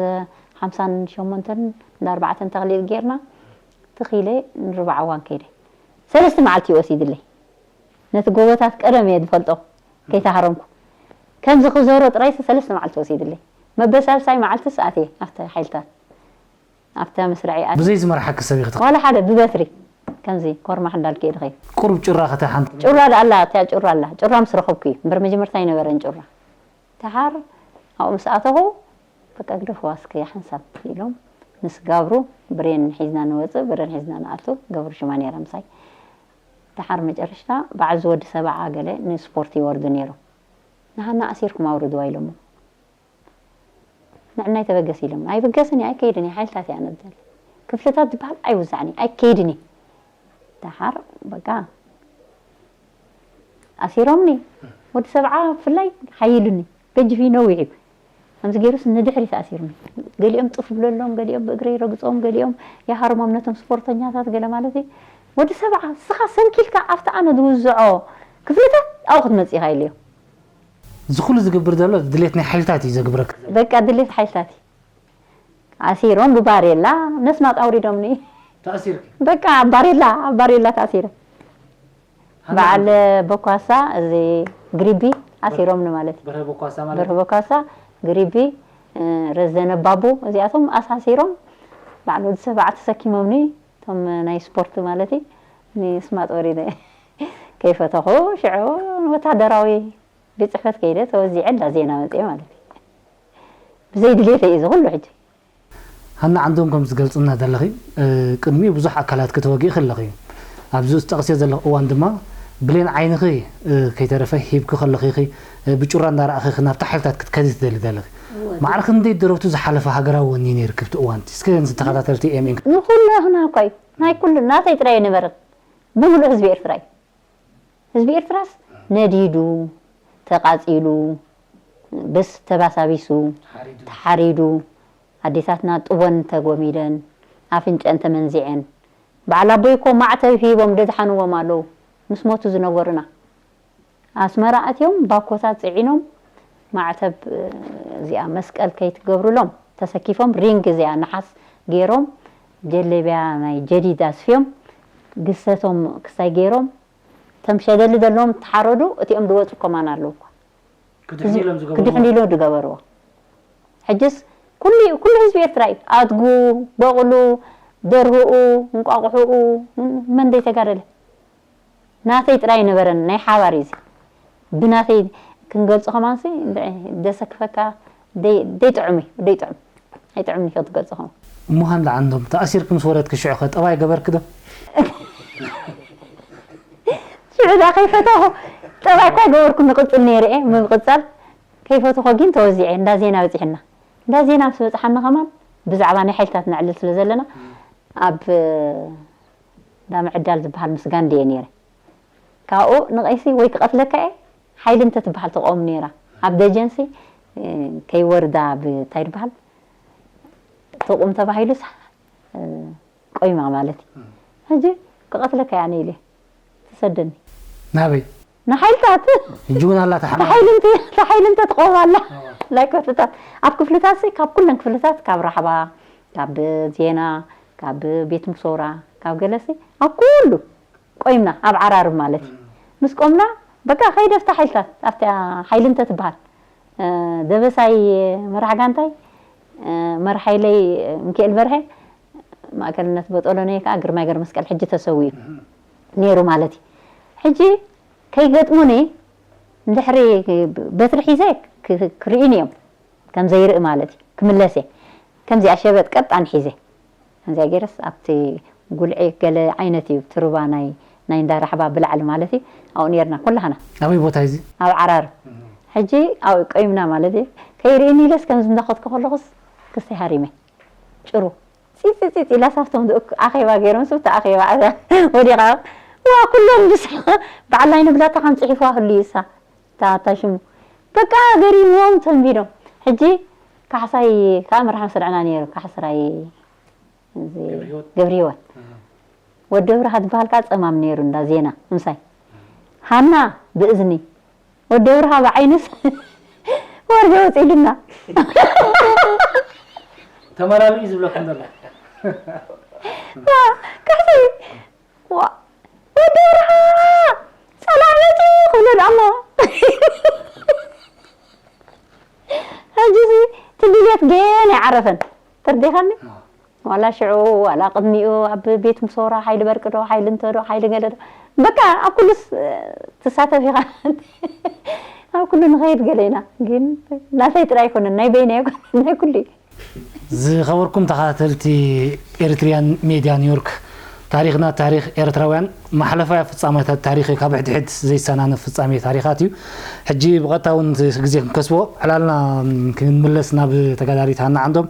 ሓምሳን ሸሞንተን እንዳ ኣርባዕተን ተኽሊጥ ጌርና ትኺለ ንርብዓዋን ከይደ ሰለስተ መዓልቲ እዩ ወሲድለይ ነቲ ጎቦታት ቀደም እየ ዝፈልጦ ከይተሃረምኩ ከምዚ ክዞሮ ጥራይ ሰለስተ መዓልቲ ወሲድለይ መበሳልሳይ መዓልትስ ኣትየ ኣብቲ ሓይልታት ኣብታ መስርዐይ ኣትየ ብዘይ ዝመርሓኪ ሰብ ኢኺ ትኸ ዋላ ሓደ ብበትሪ ከምዚ ኮርማሕ እንዳልክ ኢድኺ ቁሩብ ጭራ ከተሓንቲ ጩራ ዳ ኣላ እቲያ ጩራ ኣላ ጩራ ምስ ረኸብኩ እዩ እምበር መጀመርታ ኣይነበረን ጩራ ተሓር ኣብኡ ምስ ኣተኹ በቃ ግደፍዋ እስከ ሓንሳብ ኢሎም ምስ ጋብሩ ብሬን ሒዝና ንወፅእ ብሬን ሒዝና ንኣቱ ገብሩ ሽማ ነይራ ምሳይ ደሓር መጨረሽታ በዓል ዝወዲ ሰብዓ ገለ ንስፖርት ይወርዱ ነይሮም ንሃና ኣሲርኩም ኣውርድዋ ኢሎሞ ንዕና ይተበገስ ኢሎም ኣይብገስን እየ ኣይከይድን እየ ሓይልታት እየ ኣነ ዝደሊ ክፍልታት ዝበሃል ኣይውዛዕን እየ ኣይከይድን እየ ደሓር በቃ ኣሲሮምኒ ወዲ ሰብዓ ብፍላይ ሓይሉኒ ገጅፊ ነዊሕ እዩ ከምዚ ገይሩስ ንድሕሪት ኣሲሩኒ ገሊኦም ጡፍ ብለሎም ገሊኦም ብእግረይ ረግፆም ገሊኦም የሃርሞም ነቶም ስፖርተኛታት ገለ ማለት እዩ ወዲ ሰብዓ ንስኻ ሰንኪልካ ኣብቲ ኣነ ዝውዝዖ ክፍልታት ኣብኡ ክትመፅእ ኢኻ ኢለዮም እዚ ኩሉ ዝግብር ዘሎ ድሌት ናይ ሓይልታት እዩ ዘግብረካ በቃ ድሌት ሓይልታት እዩ ኣሲሮም ብባሬላ ነስማጥ ኣውሪዶምኒ ተኣሲርኪ በቃ ኣብ ባሬላ ኣብ ባሬላ ተኣሲረ በዓል በኳሳ እዚ ግሪቢ ኣሲሮምኒ ማለት እዩ በርሀ በኳሳ ማለት በርህ በኳሳ ግሪቢ ረዘነ ባቡ እዚኣቶም ኣሳሲሮም በዓል ወዲ ሰብዓ ተሰኪሞምኒ እቶም ናይ ስፖርት ማለት እዩ ንስማጥ ወሪደ ከይፈተኹ ሽዑ ወታደራዊ ቤት ፅሕፈት ከይደ ተወዚዐ እንዳ ዜና መፅአ ማለት እዩ ብዘይ ድሌተ እዩ ዝኩሉ ሕጂ ሃና ዓንዶም ከም ዝገልፅና ዘለኺ ቅድሚኡ ብዙሕ ኣካላት ክትወጊእ ከለኺ እዩ ኣብዚ ዝጠቕስዮ ዘለኹ እዋን ድማ ብሌን ዓይንኺ ከይተረፈ ሂብኪ ከለኺ ኢኺ ብጩራ እንዳረኣኺ ናብቲ ሓይልታት ክትከዲ ትደሊ ዘለኺ ማዕረ ክንደይ ደረቱ ዝሓለፈ ሃገራዊ ወኒ ነይርኪ ብቲ እዋንቲ እስከ ንተኸታተልቲ ኤምኤን ንኩላህና እኳ እዩ ናይ ኩሉ ናተይ ጥራይ ኣይነበረን ብምሉእ ህዝቢ ኤርትራ እዩ ህዝቢ ኤርትራስ ነዲዱ ተቓጺሉ ብስ ተባሳቢሱ ተሓሪዱ ኣዴታትና ጥቦን ተጎሚደን ኣፍንጨን ተመንዚዐን በዓል ኣቦይ እኮ ማዕተብ ሂቦም ደድሓንዎም ኣለዉ ምስ ሞቱ ዝነበሩና ኣስመራ ኣትዮም ባኮታት ጽዒኖም ማዕተብ እዚኣ መስቀል ከይትገብሩሎም ተሰኪፎም ሪንግ እዚኣ ነሓስ ገይሮም ጀለቢያ ናይ ጀዲድ ኣስፍዮም ግሰቶም ክሳይ ገይሮም እቶም ሸደሊ ዘለዎም ተሓረዱ እቲኦም ዝወፁ ከማን ኣለዉ እኳ ክድሕኑ ኢሎም ዝገበሩ ክድሕኑ ኢሎም ዝገበርዎ ሕጅስ ኩሉ ኩሉ ህዝቢ ኤርትራ እዩ ኣድጉ በቕሉ ደርሁኡ እንቋቑሑኡ መን ዘይተጋደለ ናተይ ጥራይ ነበረን ናይ ሓባር እዩ ብናተይ ክንገልፆ ከማንሲ ደሰክፈካ ደይጥዑም እዩ ደይጥዑም ኣይጥዑም እዩ ክትገልፆ ከማ እሞ ሃንዳ ዓንዶም ተኣሲርኪ ምስ ወረድኪ ሽዑ ኸ ጠባይ ገበርኪ ዶ ሽዑ ዳ ከይፈተኹ ጠባይ እኳ ገበርኩ ንቕፅል ነይረ እየ ምምቕፃል ከይፈተኹ ግን ተወዚዐ እንዳ ዜና በፂሕና እንዳ ዜና ምስ በፅሓና ከማን ብዛዕባ ናይ ሓይልታት ነዕልል ስለ ዘለና ኣብ እንዳ ምዕዳል ዝበሃል ምስ ጋንዲ እየ ነይረ ካብኡ ንቐይሲ ወይ ክቐትለካ እየ ሓይሊ እንተ ትበሃል ተቆም ነይራ ኣብ ደጀንሲ ከይወርዳ ብታይ ዝበሃል ተቁም ተባሂሉስ ቆይማ ማለት እዩ ሕጂ ክቐትለካ እያ ነይለ ትሰደኒ ናበይ ንሓይልታት ሕጂ እውን ኣላ ተሓማ ተሓይሊ እንተ ትቆም ኣላ ናይ ክፍልታት ኣብ ክፍልታት ካብ ኩለን ክፍልታት ካብ ራሕባ ካብ ዜና ካብ ቤት ምሶራ ካብ ገለሲ ኣብ ኩሉ ቆይምና ኣብ ዓራርብ ማለት እዩ ምስ ቆምና በቃ ከይደ ኣብታ ሓይልታት ኣብታ ሓይሊ እንተ ትበሃል ደበሳይ መራሕ ጋንታይ መራሕ ሓይለይ ሚካኤል በርሀ ማእከልነት በጦሎኒ ከዓ ግርማይ ገርመስቀል ሕጂ ተሰዊኡ ነይሩ ማለት እዩ ሕጂ ከይገጥሙኒ እንድሕሪ በትሪ ሒዘ ክርእዩኒ እዮም ከም ዘይርኢ ማለት እዩ ክምለስ እየ ከምዚኣ ሸበጥ ቀጣን ሒዘ ከምዚኣ ገይረስ ኣብቲ ጉልዒ ገለ ዓይነት እዩ ትሩባ ናይ ናይ እንዳራሕባ ብላዕሊ ማለት እዩ ኣብኡ ነርና ኩላህና ኣበይ ቦታ እዚ ኣብ ዓራር ሕጂ ኣብኡ ቆይምና ማለት እዩ ከይርእኒ ኢለስ ከምዚ እንዳኸትኩ ከለኹስ ክሰይ ሃሪመ ጭሩ ፂፅፂፅ ኢላ ሳብቶም ኣኼባ ገይሮም ስብቲ ኣኼባ ወዲቓ ዋ ኩሎም ምስ በዓል ኣይነ ብላታ ከም ፅሒፍዋ ህሉ እዩ እሳ እታ ሽሙ በቃ ገሪሞም ተንቢዶም። ሕጂ ካሕሳይ ከዓ መርሓ ስርዕና ነይሩ፣ ካሕስራይ እዚ ገብረ ህይወት። ገብረ ህይወት። ወዲ ብርሃ ዝበሃል ከዓ ጸማም ነይሩ እንዳ ዜና ምሳይ። ሃና ብእዝኒ፣ ወዲ ብርሃ ብዓይንስ ወርዶ ወፂሉና። ተመላሉ እዩ ዝብለኩም ዘሎ። ዋ፣ ካሕሳይ፣ ዋ፣ ወዲ ብርሃ ጸላኢ መፂኡ ክብሉ ደኣ እሞ። ሕጂ እዚ ትድልየት ገና ኣይዓረፈን። ተርዲኻኒ? ዋላ ሽዑ ዋላ ቅድሚኡ ኣብ ቤት ምሶራ ሓይሊ በርቂ ዶ ሓይሊ እንተ ዶ ሓይሊ ገለ ዶ በቃ ኣብ ኩሉስ ትሳተፍ ኢኻ። ኣብ ኩሉ ንኸይድ ገለ ኢና ግን ናተይ ጥራይ ኣይኮነን ናይ በይነ ኣይኮነን ናይ ኩሉ እዩ። ዝኸበርኩም ተኸታተልቲ ኤሪትሪያን ሜድያ ኒውዮርክ፣ ታሪኽና ታሪኽ ኤርትራውያን፣ ማሕለፋያ ፍጻሜታት ታሪኽ እዩ። ካብ ሕድሕድ ዘይሰናነፍ ፍጻሜ ታሪኻት እዩ። ሕጂ ብቐጥታ እውን ግዜ ክንከስቦ ዕላልና ክንምለስ ናብ ተጋዳሊት ሃና ዓንዶም።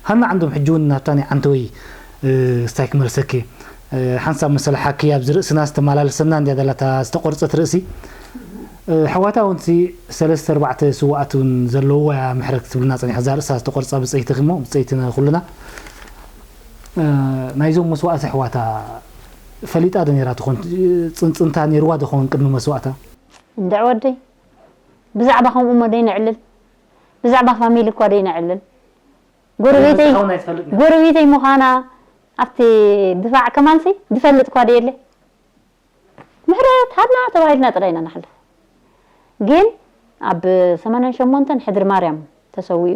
ሃና ዓንዶም ሕጂ እውን ናብታ ናይ ዓንተወይ ስታይ ክመልሰኪ። ሓንሳብ መሰለ ሓኪ ኣብዚ ርእስና ዝተመላለሰና እንድያ ዘላታ ዝተቆርጸት ርእሲ። ኣሕዋታ እውን ሲ ሰለስተ ኣርባዕተ ስውኣት እውን ዘለውዋ እያ ምሕረት ክትብልና ጸኒሓ እዛ ርእሳ ዝተቆርጻ ብጸይቲ ክሞ ብጸይቲ ንኹልና ናይዞም መስዋእቲ ኣሕዋታ ፈሊጣ ዶ ነይራ ትኾን ጽንጽንታ ነይርዋ ዶ ኸውን ቅድሚ መስዋእታ? እንድዕ ወደይ ብዛዕባ ከምኡ እሞ ደይ ነዕልል ብዛዕባ ፋሚሊ እኳ ደይ ነዕልል ጎረቤተይ ጎረቤተይ ምዃና ኣብቲ ድፋዕ ከማንሲ ዝፈልጥ እኳ ደየለ ምሕረት ሃብና ተባሂልና ጥራይ ኢና ንሓልፍ። ግን ኣብ ሰማንያን ሸሞንተን ሕድሪ ማርያም ተሰዊኡ፣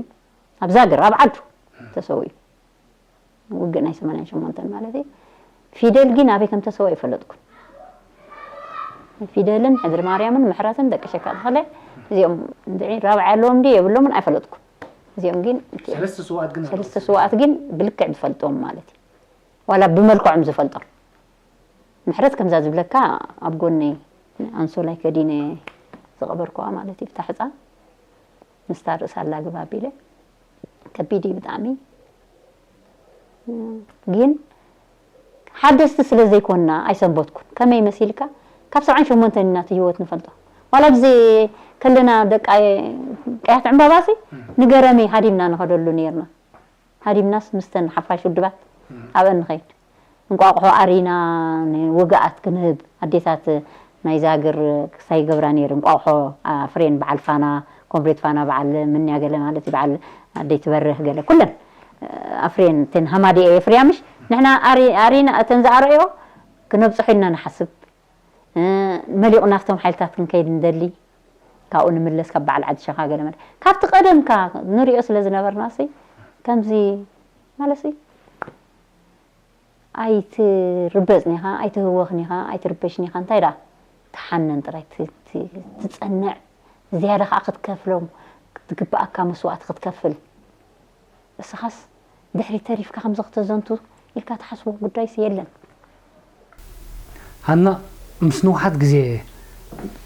ኣብ ዛግር ኣብ ዓዱ ተሰዊኡ። ውግእ ናይ ሰማንያን ሸሞንተን ማለት እዩ። ፊደል ግን ኣበይ ከም ተሰወ ኣይፈለጥኩን። ፊደልን ሕድሪ ማርያምን ምሕረትን ደቂ ሸካ ተኸለ እዚኦም እንድዒ ራብዓ ኣለዎም ድዩ የብሎምን ኣይፈለጥኩን። እዚኦም ግን ሰለስተ ስውኣት ግን ኣለዉ። ሰለስተ ስውኣት ግን ብልክዕ ዝፈልጦም ማለት እዩ። ዋላ ብመልክዖም ዝፈልጦም ምሕረት ከምዛ ዝብለካ ኣብ ጎነይ ኣንሶላይ ከዲነ ዝቐበርኩዋ ማለት እዩ ብታ ሕፃን ምስታ ርእሳ ኣላግብ ኣቢለ ከቢድ እዩ ብጣዕሚ ግን ሓደስቲ ስለ ዘይኮንና ኣይሰንበትኩን ከመይ መሲልካ ካብ ሰብዓን ሸሞንተን ኢና እቲ ህይወት ንፈልጦ ዋላ ብዚ ከለና ደቂ ቀያት ዕምባባሲ ንገረሚ ሃዲምና ንኸደሉ ነይርና ሃዲምናስ ምስተን ሓፋሽ ውድባት ኣብአን ንኸይድ እንቋቑሖ ኣሪና ንውግኣት ክንህብ ኣዴታት ናይ ዛግር ክሳይ ገብራ ነይር እንቋቑሖ ኣፍሬን በዓል ፋና ኮምሬት ፋና በዓል ምንያ ገለ ማለት በዓል ኣደይ ትበርህ ገለ ኩለን ኣፍሬን ተን ሃማዲኤ የፍርያ ምሽ ንሕና ኣሪና እተን ዝኣረዮ ክነብፅሖ ኢልና ንሓስብ መሊቑና ኣብቶም ሓይልታት ክንከይድ ንደሊ ካብኡ ንምለስ ካብ በዓል ዓዲ ሸኻ ገለ መለ ካብቲ ቀደምካ ንሪኦ ስለ ዝነበርና ሲ ከምዚ ማለት ሲ ኣይትርበጽን ኢኻ ኣይትህወኽን ኢኻ ኣይትርበሽን ኢኻ እንታይ ደኣ ትሓነን ጥራይ ትጸንዕ ዝያዳ ከዓ ክትከፍሎም ዝግብኣካ መስዋእቲ ክትከፍል እስኻስ ድሕሪት ተሪፍካ ከምዚ ክተዘንቱ ኢልካ ትሓስቦ ጉዳይስ የለን። ሃና ምስ ንውሓት ግዜ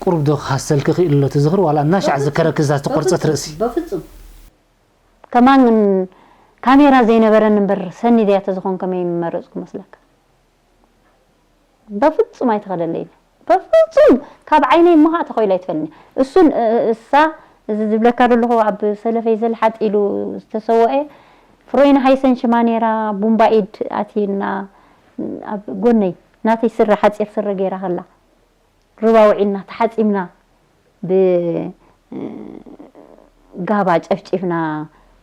ቁሩብ ዶ ክሃሰልኪ ክኢሉ ኣሎ እቲ ዝኽሪ ዋላ እናሻዕ ዝከረኪ እዛ ዝተቆርፀት ርእሲ? በፍጹም ከማን ካሜራ ዘይነበረኒ እምበር ሰኒ ድያ ተዝኾን ከመይ ምመረፅኩ መስለካ? በፍጹም ኣይትኸደለይን በፍጹም ካብ ዓይነይ እሞ ከዓ ተኾይላ ኣይትፈልኒ እሱን እሳ እዚ ዝብለካ ዘለኹ ኣብ ሰለፈይ ዘልሓጥ ኢሉ ዝተሰወአ ፍሮይን ሃይሰን ሽማ ነይራ ቡምባ ኢድ ኣትይና ኣብ ጎነይ ናተይ ስረ ሓፂር ስረ ገይራ ከላ ሩባ ውዒልና ተሓፂምና ብጋባ ጨፍጪፍና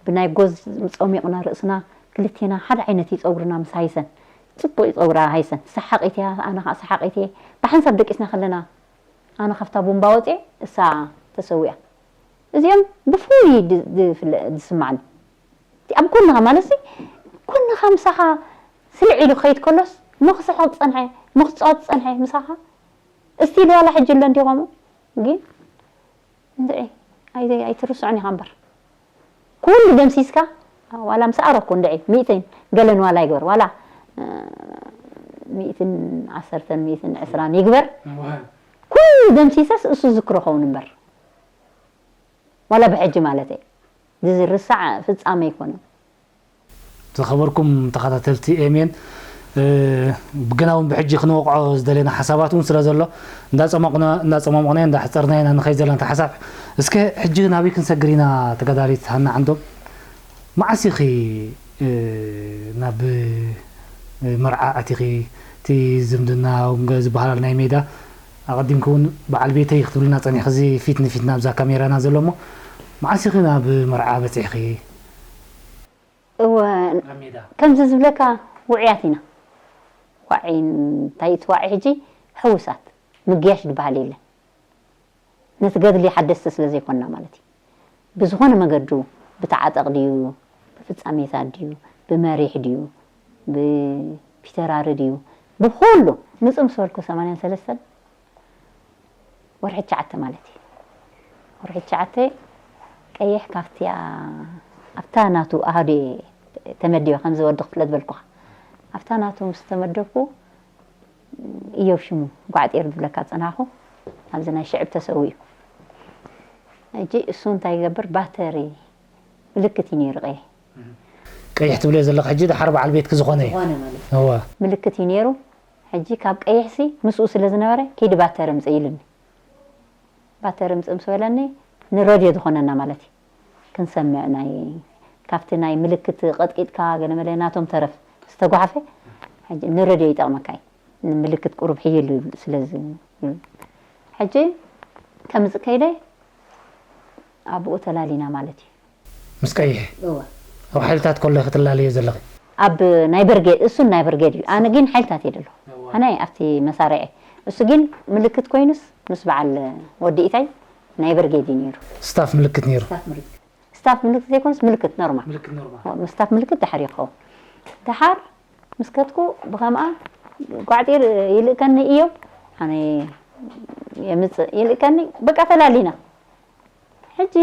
ብናይ ጎዝ ጸሚቕና ርእስና ክልቴና ሓደ ዓይነት እዩ ጸጉርና ምስ ሃይሰን ጽቡቕ እዩ ጸጉራ ሃይሰን ሰሓቒት እያ ኣነ ከዓ ሰሓቒት እየ ብሓንሳብ ደቂስና ከለና ኣነ ካብታ ቡምባ ወፅየ እሳ ተሰዊኣ እዚኦም ብፍሉይ ዝስማዕኒ ኣብ ጎንኻ ማለት ጎንኻ ምሳኻ ስልዕ ኢሉ ክኸይድ ከሎስ ሞ ክስሕቕ ዝፀንሐ ሞ ክፃወት ዝፀንሐ ምሳኻ እስቲል ዋላ ሕጂ ኣሎ እንዲ ከምኡ ግን እንድዒ ኣይትርስዑን ኢኻ እምበር ኩሉ ደምሲስካ ዋላ ምስ ኣረኩ እንድዒ ሚእትን ገለን ዋላ ይግበር ዋላ ሚእትን ዓሰርተን ሚእትን ዕስራን ይግበር ኩሉ ደምሲሰስ እሱ ዝክሮ ኸውን እምበር ዋላ ብሕጂ ማለት እየ ዝዝርሳዕ ፍጻመ ኣይኮነን። ዝኸበርኩም ተኸታተልቲ ኤሜን እ፣ ግና እውን ብሕጂ ክንወቕዖ ዝደለና ሓሳባት እውን ስለ ዘሎ፣ እንዳጸመቕና፣ እንዳጸማመቕናዮ፣ እንዳሕጸርናዮ ኢና ንኸይድ ዘለና እቲ ሓሳብ። እስከ ሕጂ ናበይ ክንሰግር ኢና ተጋዳሊት ሃና ዓንዶም? መዓስ ኢኺ፣ እ፣ ናብ፣ እ፣ መርዓ ኣቲኺ? እቲ ዝምድና እውን ዝበሃል ናይ ሜዳ፣ ኣቐዲምኪ እውን በዓል ቤተይ ክትብልና ጸኒሕኪ፣ እዚ ፊት ንፊት ናብዛ ካሜራና ዘሎ እሞ፣ መዓስ ኢኺ ናብ መርዓ በጺሕኺ? እወ፣ ናብ ሜዳ? ከምዚ ዝብለካ ውዑያት ኢና። ዋዒ እንታይ እቲ ዋዒ ሕጂ? ሕዉሳት። ምግያሽ ዝበሃል የለን። ነቲ ገድሊ ሓደስቲ ስለ ዘይኮንና ማለት እዩ። ብዝኾነ መገዱ፣ ብተዓጠቕ ድዩ፣ ብፍጻሜታት ድዩ፣ ብመሪሕ ድዩ፣ ብፊተራሪ ድዩ፣ ብኹሉ ምጽእ ምስ በልኩ ሰማንያን ሰለስተን ወርሒ ትሽዓተ ማለት እዩ። ወርሒ ትሽዓተ ቀይሕ ካብቲያ ኣብታ ናቱ ኣሃዱ እየ ተመዲበ፣ ከምዚ ወዲ ክፍለ ዝበልኩኻ። ኣብታ ናቱ ምስ ተመደብኩ፣ እዮብ ሽሙ ጓዕጤር ዝብለካ ዝጸናሕኩ፣ ኣብዚ ናይ ሽዕብ ተሰዊኡ። ሕጂ እሱ እንታይ ይገብር? ባተሪ ምልክት እዩ ነይሩ፣ ቀይሕ። ቀይሕ ትብልዮ ዘለኺ ሕጂ ድሓር በዓል ቤትኪ ዝኾነ እዩ። ዝኾነ ማለት እዩ። እወ። ምልክት እዩ ነይሩ። ሕጂ ካብ ቀይሕሲ ምስኡ ስለ ዝነበረ፣ "ኪዲ ባተሪ ምጽእ" ኢሉኒ። ባተሪ ምጽእ ምስ በለኒ፣ ንረድዮ ዝኾነና ማለት እዩ። ክንሰምዕ ናይ፣ ካብቲ ናይ ምልክት ቀጥቂጥካ ገለመለ ናቶም ተረፍ ዝተጓሕፈ፣ ሕጂ ንረድዮ ይጠቕመካ እዩ። ንምልክት ቁሩብ ሕይል ይብል፣ ስለዚ፣ ሕጂ ከምጽእ ከይደ ኣብኡ ተላሊና ማለት እዩ። ምስ ቀይሕ? እወ። ኣብ ሓይልታት ከሎ ክትላለዮ ዘለኺ? ኣብ ናይ ብርጌድ፣ እሱን ናይ ብርጌድ እዩ። ኣነ ግን ሓይልታት እየ ደለኹ። እወ። ኣነ ኣብቲ መሳርዒ። እሱ ግን ምልክት ኮይኑስ ምስ በዓል ወዲ ኢታይ ናይ ብርጌድ እዩ ነይሩ። ስታፍ ምልክት ነይሩ? ስታፍ ምልክት። ስታፍ ምልክት ዘይኮነስ ምልክት ኖርማል። ምልክት ኖርማል። እወ፣ ምስ ስታፍ ምልክት ድሓር እዩ ክኸውን። ድሓር ምስ ከድኩ ብኸምኣ ጓዕጢር ይልእከኒ እዮም። ኣነ የምጽእ ይልእከኒ። በቃ ተላሊና። ሕጂ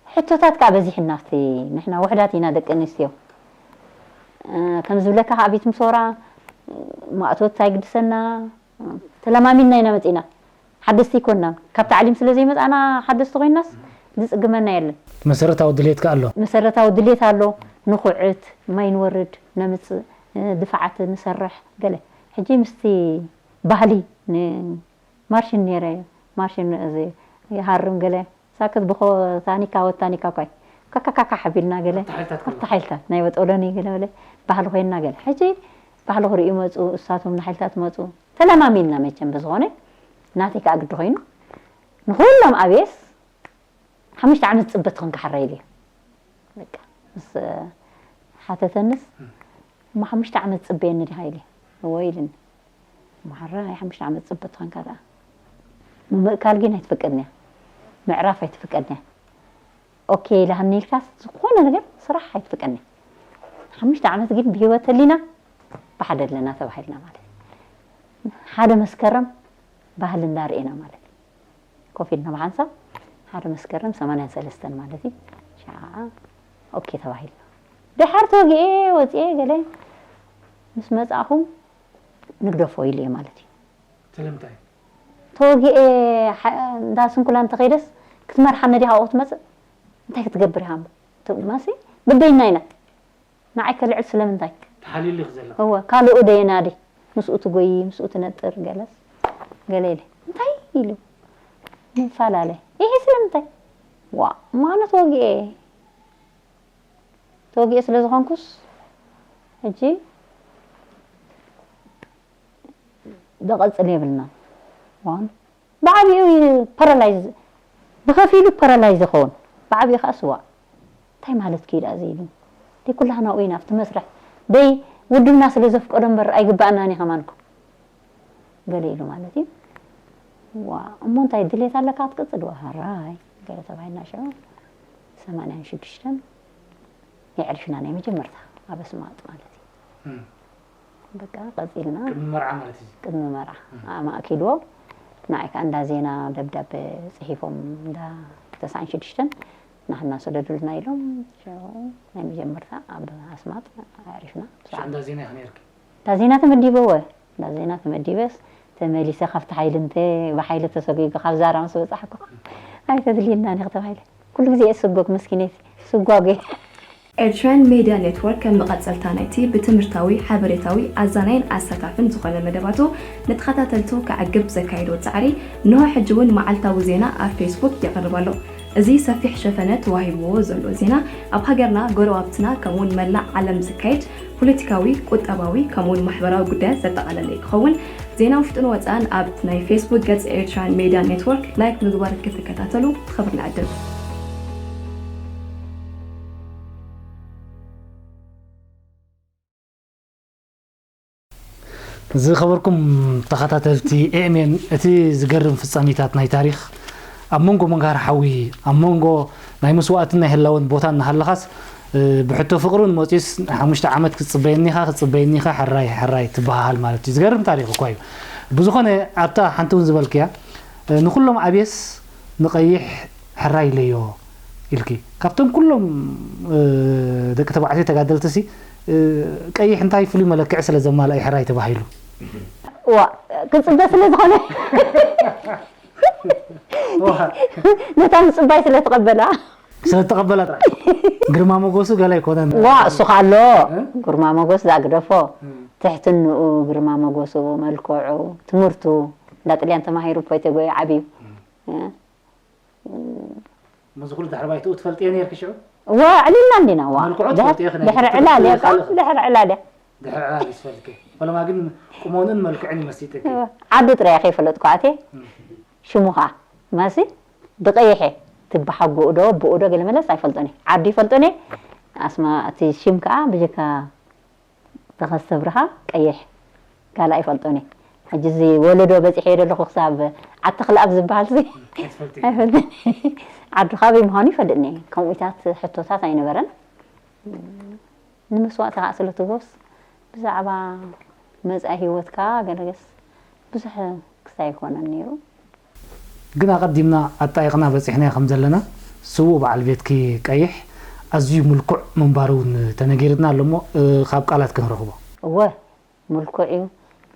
ሕቶታት ከኣ በዚሕና፣ ኣብቲ ንሕና ውሑዳት ኢና ደቂ ኣንስትዮ። እ፣ ከም ዝብለካ ከኣ ቤት ምሶራ፣ ማእቶት ኣይግድሰና፣ ተለማሚንና ኢና መጺና። ሓደስቲ ኣይኮንና። ካብ ታዕሊም ስለ ዘይመጻና ሓደስቲ ኮይንናስ ዝጽግመና የለን። መሰረታዊ ድሌት ከኣ ኣሎ። መሰረታዊ ድሌት ኣሎ። ንኹዕት፣ ማይ ንወርድ፣ ነምጽእ፣ እ፣ ድፋዓት ንሰርሕ፣ ገለ። ሕጂ ምስቲ ባህሊ ን-፣ ማርሽን ነይረ፣ ማርሽን እዚ ይሃርም ገለ። ሳክት ብኾ ታኒካ ወታኒካ እኳ እዩ። ካካካካ ሓቢልና ገለ። ኣብቲ ሓይልታት ከሎ። ኣብቲ ሓይልታት ናይ በጦሎኒ ገለ በለ ባህሊ ኮይንና ገለ። ሕጂ ባህሊ ክርእዩ መጹ፣ እሳቶም ንሓይልታት መጹ። ተለማሚንና መቸም ብዝኾነ ናተይ ከኣ ግዲ ኮይኑ ንኹሎም ኣብየስ ሓሙሽተ ዓመት ጽበት ትኾንካ ሓራይ ኢለዮ። በቃ ምስ ሓተተንስ፣ "እሞ ሓሙሽተ ዓመት ጽበየኒ ዲኻ?" ኢለ። "እወ" ኢልኒ። "እሞ ሓራይ ሓሙሽተ ዓመት ጽበት ትኾንካ ደኣ። ምምእካል ግን ኣይትፍቀድን እያ። ምዕራፍ ኣይትፍቀድን እያ። ኦኬ ኢልሃኒ ኢልካስ ዝኾነ ነገር ስራሕ ኣይትፍቀድን እያ። ሓሙሽተ ዓመት ግን ብህይወት ተሊና ብሓደ ኣለና" ተባሂልና ማለት እዩ። ሓደ መስከረም ባህሊ እንዳርኤና ማለት እዩ። ኮፍ ኢልና ብሓንሳብ ሓደ መስከረም ሰማንያን ሰለስተን ማለት እዩ። ሻዓ ኦኬ ተባሂልና። ድሓር ተወጊኤ ወፂኤ ገለ ምስ መጻእኹ ንግደፎ ኢሉ እየ ማለት እዩ። ስለምንታይ? ተወጊኤ ሓ-፣ እንዳ ስንኩላን ተኸይደስ ክትመርሓኒ ዲኻ ኣብኡ ክትመጽእ? እንታይ ክትገብር ኢኻ እሞ? ት-፣ ማሲ በበይና ኢና። ንዓይ ከልዕል ስለምንታይ? ተሓልዩልኺ ዘለኺ? እወ፣ ካልኡ ዶ የናዲ? ምስኡ ትጎዪ፣ ምስኡ ትነጥር፣ ገለስ፣ ገለ ኢለ። እንታይ ኢሉ? ንፈላለ። ይሄ ስለምንታይ? ዋ፣ ማለት ወጊኤ። ተወጊኤ ስለ ዝኾንኩስ፣ ሕጂ ደቐጽል የብልና። ዋን ብዓቢኡ እዩ ፓራላይዝ፣ ብኸፊሉ ፓራላይዝ ይኸውን፣ ብዓቢኡ ኸዓ ስዋእ። እንታይ ማለት ክዩ ደኣ እዚ ኢሉ። ደይ ኩላህና ኣብኡ ኢና ኣብቲ መስርሕ። ደይ ውድብና ስለ ዘፍቀዶ እምበር ኣይግባኣናን እዩ ከማንኩም። ገለ ኢሉ ማለት እዩ። ዋ፣ እሞ እንታይ ድሌት ኣለካ ክትቅጽል? ዋ፣ ሃራይ፣ ገለ ተባሂልና ሽዑ ሰማንያን ሽዱሽተን የዕሪፍና ናይ መጀመርታ ኣብ ኣስማጥ ማለት እዩ። እም። በቃ ቀጺልና። ቅድሚ መርዓ ማለት እዩ። ቅድሚ መርዓ። እም። ኣማእኪልዎ። ንዓይ ከኣ እንዳ ዜና ደብዳበ ጽሒፎም እንዳ ተስዓን ሽዱሽተን ናህና ሰደዱልና ኢሎም ሽዑ ናይ መጀመርታ ኣብ ኣስማጥ ኣዕሪፍና። ሽዑ እንዳ ዜና ኢኺ ነይርኪ? እንዳ ዜና ተመዲበ እወ። እንዳ ዜና ተመዲበስ ተመሊሰ ካብቲ ሓይሊ እንተ ብሓይሊ ተሰጒገ ካብ ዛራ ምስ በጻሕኩ ኣይተድልየናን ኢኺ ተባሂለ። ኩሉ ግዜ እየ ስጎግ መስኪነይቲ። ስጓጉ እየ። ኤርትራን ሜድያ ኔትወርክ ከም መቐጸልታ ናይቲ ብትምህርታዊ፣ ሓበሬታዊ፣ ኣዛናይን ኣሳታፍን ዝኾነ መደባቱ ንተኸታተልቱ ከዕግብ ዘካየዶ ጻዕሪ፣ እንሆ ሕጂ እውን መዓልታዊ ዜና ኣብ ፌስቡክ የቕርብ ኣሎ። እዚ ሰፊሕ ሸፈነ ተዋሂብዎ ዘሎ ዜና፣ ኣብ ሃገርና፣ ጎረባብትና፣ ከምኡውን መላእ ዓለም ዝካየድ ፖለቲካዊ፣ ቁጠባዊ፣ ከምኡውን ማሕበራዊ ጉዳያት ዘጠቓለለ ክኸውን፣ ዜና ውሽጥን ወጻእን ኣብ ናይ ፌስቡክ ገጽ ኤርትራን ሜድያ ኔትወርክ ላይክ ምግባር ክትከታተሉ ብኽብሪ ንዕድም። ዝኸበርኩም ተኸታተልቲ ኤኤምኤን፣ እቲ ዝገርም ፍጻሜታት ናይ ታሪኽ ኣብ መንጎ መንጋር ሓዊ፣ ኣብ መንጎ ናይ መስዋእትን ናይ ህላወን ቦታ እናሃለኻስ፣ እ፣ ብሕቶ ፍቕርን መጺኡስ ሓሙሽተ ዓመት ክትጽበየኒ ኢኻ፣ ክትጽበየኒ ኢኻ፣ ሕራይ፣ ሕራይ ትበሃሃል ማለት እዩ። ዝገርም ታሪኽ እኳ እዩ። ብዝኾነ፣ ኣብታ ሓንቲ እውን ዝበልክያ፣ እ፣ ንኹሎም ኣብየስ ንቐይሕ ሕራይ ኢለዮ ኢልኪ። ካብቶም ኩሎም፣ እ፣ ደቂ ተባዕትዮ ተጋደልትሲ፣ እ፣ ቀይሕ እንታይ ፍሉይ መለክዒ ስለ ዘማልኣ እዩ ሕራይ ተባሂሉ? ዋ፣ ክጽበ ስለ ዝኾነ። ዋ። ነታ ምጽባይ ስለ ተቐበላ። ስለ ተቐበላ ጥራይ። ግርማ ሞገሱ ገለ ኣይኮነን። ዋ፣ እሱ ከ ኣሎ። እ? ግርማ ሞገስ ዝኣግደፎ። እ። ትሕትንኡ፣ ግርማ ሞገሱ፣ መልክዑ፣ ትምህርቱ፣ እንዳ ጥልያን ተማሂሩ እኮ እዩ ተጎዩ ዓብዩ። እ። እ። ምስዚ ኩሉ ድሕሪ ባይትኡ ትፈልጥዮ ነይርኪ ሽዑ? ዋ፣ ኣዕሊልና እንዲና፣ ዋ። መልክዑ ድሕር-፣ ትፈልጥዮ ክነ-፣ ድሕሪ ትፈልጥዮ ዕላል እየ፣ ካልእ ከም ድሕሪ ዕላል እየ። ድሕሪ ዕላል ይስፈልኪ። ፈለማ ግን ቁመኑን መልክዑን ይመሲጥኪ። ዋ፣ ዓዱ ጥራይ እየ ከይፈለጥኩ ኣትየ። እም። ሽሙ ኸዓ ማሲ ብቐይሐ ትበሓጎኡ ዶ፣ ብኡ ዶ ገለ መለስ ኣይፈልጦን እየ። ዓዱ ይፈልጦን እየ። ኣስማ፣ እቲ ሽም ከኣ ብጀካ ተኸስተ ብርሃ ቀይሕ ካልእ ኣይፈልጦን እየ። ሕጂ እዚ ወለዶ በጺሐ እየ ዘለኹ ክሳብ ዓዲ ተኽለኣብ ዝበሃል ሲ ኣይትፈልጢ። ኣይፈልጥን። ዓዱ ካበይ ምዃኑ ይፈልጥን እየ። ከምኡታት ሕቶታት ኣይነበረን። ንመስዋእቲ ከኣ ስለ ትጎስ ብዛዕባ መጻኢ ህይወትካ ገለገስ ብዙሕ ክስታይ ኣይኮነን ነይሩ። ግን ኣቐዲምና ኣጣይቕና በጺሕናዮ ከም ዘለና፣ ስዉእ በዓል ቤትኪ ቀይሕ ኣዝዩ ምልኩዕ ምንባሩ እውን ተነጊርና ኣሎ እሞ፣ እ፣ ካብ ቃላት ክንረኽቦ። እወ፣ ምልኩዕ እዩ።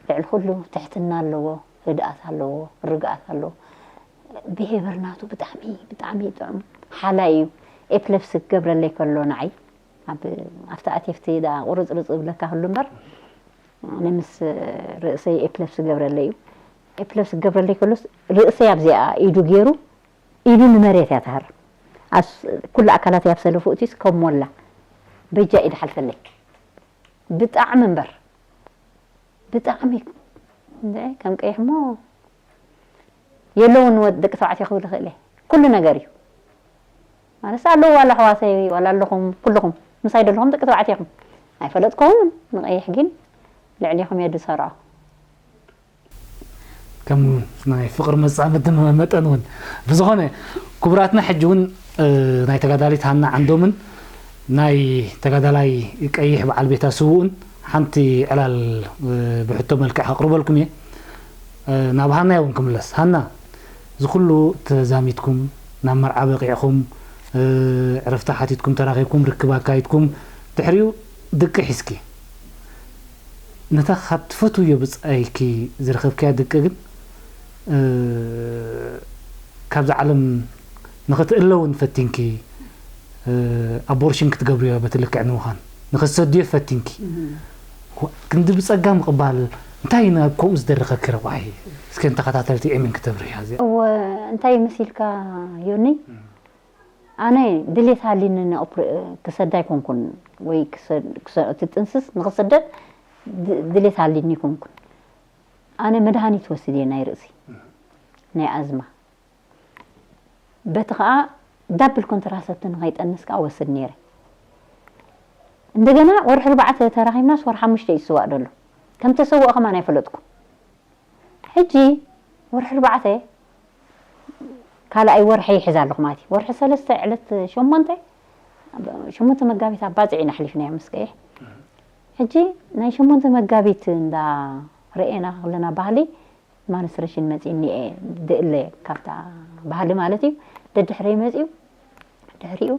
ልዕሊ ኩሉ ትሕትና ኣለዎ፣ ህድኣት ኣለዎ፣ ርግኣት ኣለዎ። ብሄቨር ናቱ ብጣዕሚ፣ ብጣዕሚ ጥዑም ሓላይ እዩ። ኤፕለፕሲ ክገብረለይ ከሎ ንዓይ፣ ኣብ፣ ኣብቲ ኣቴፍቲ ደኣ ቁርጽርጽ እብለካ ክሉ እምበር፣ ኣነ ምስ ርእሰይ ኤፕለፕሲ ክገብረለይ እዩ። ኤፕለፕሲ ክገብረለይ ከሎስ ርእሰይ ኣብዚኣ ኢዱ ገይሩ፣ ኢዱ ንመሬት እያ ትሃርም። ኣስ-፣ ኩሉ ኣካላተይ ኣብ ሰለፉ እቲስ ከም ሞላ በጃ ኢድ ሓልፈለይ። ብጣዕሚ እምበር፣ ብጣዕሚ እንደ ከም ቀይሕ እሞ የለውን ወድ ደቂ ተባዕትዮ ክብል ይኽእል እየ። ኩሉ ነገር እዩ። ማለት ኣለዉ ዋላ ኣሕዋተይ፣ ዋላ ኣለኹም፣ ኩልኹም፣ ምሳይ ዘለኹም ደቂ ተባዕትዮ ኢኹም። ኣይፈለጥኩኹምን፣ ንቐይሕ ግን ልዕሌኹም እየ ዝሰርዖ። ከም ናይ ፍቕሪ መጻምድቲ መ-፣ መጠን እውን። ብዝኾነ፣ ክቡራትና፣ ሕጂ እውን፣ እ፣ ናይ ተጋዳሊት ሃና ዓንዶምን ናይ ተጋዳላይ ቀይሕ በዓል ቤታ ስዉእን ሓንቲ ዕላል፣ እ፣ ብሕቶ መልክዕ ከቕርበልኩም እየ። እ፣ ናብ ሃና እውን ክምለስ። ሃና፣ እዚ ኩሉ ተዛሚድኩም፣ ናብ መርዓ በቂዕኩም፣ እ፣ ዕረፍቲ ሓቲትኩም፣ ተራኺብኩም፣ ርክብ ኣካይድኩም፣ ድሕሪኡ ድቂ ሒዝኪ። ነታ ካብ ትፈትውዮ ብጻይኪ ዝረኸብክያ ድቂ ግን፣ እ፣ ካብዛ ዓለም ንኽትእለ እውን ፈቲንኪ፣ እ፣ ኣቦርሽን ክትገብርዮ በቲ ልክዕ ንምዃን ንኽትሰድዮ ፈቲንኪ። እህ። ዋ-፣ ክንዲ ብጸጋ ምቕባል እንታይ ናብ ከምኡ ዝደረኸኪ ረቋሒ? እስከ ንተኸታተልቲ ኤሚን ክተብርህያ እዚኣ። እወ፣ እንታይ መሲልካ ዮኒ? እም። ኣነ ድሌት ሃሊኒ ንኦፕረ-፣ ክሰዳ ኣይኮንኩን ወይ ክሰ-፣ ክሰ-፣ እቲ ጥንስስ ንኽስደድ ድ-፣ ድሌት ሃሊኒ ኣይኮንኩን። ኣነ መድሃኒት ወስድ እየ ናይ ርእሲ፣ ናይ ኣዝማ። በቲ ኸኣ ዳብል ኮንትራሰፕት ንኸይጠንስ ከኣ ወስድ ነይረ። እንደገና ወርሒ ኣርባዕተ ተራኺብናስ ወርሒ ሓሙሽተ እዩ ዝስዋእ ዘሎ። ከም ተሰውኦ ከማን ኣይፈለጥኩ። ሕጂ ወርሒ ኣርባዕተ ካልኣይ ወርሒ ይሕዝ ኣለኹ ማለት እዩ። ወርሒ ሰለስተ ዕለት ሸሞንተ፣ ሸሞንተ መጋቢት ኣባጽዕ ኢና ኣሕሊፍናዮ ምስ ቀይሕ። ሕጂ ናይ ሸሞንተ መጋቢት እንዳ ረኤና ከለና ባህሊ ማንስትሬሽን መጺእኒ እየ ድእለ ካብታ ባህሊ ማለት እዩ። ደድሕረይ መጺኡ ድሕሪኡ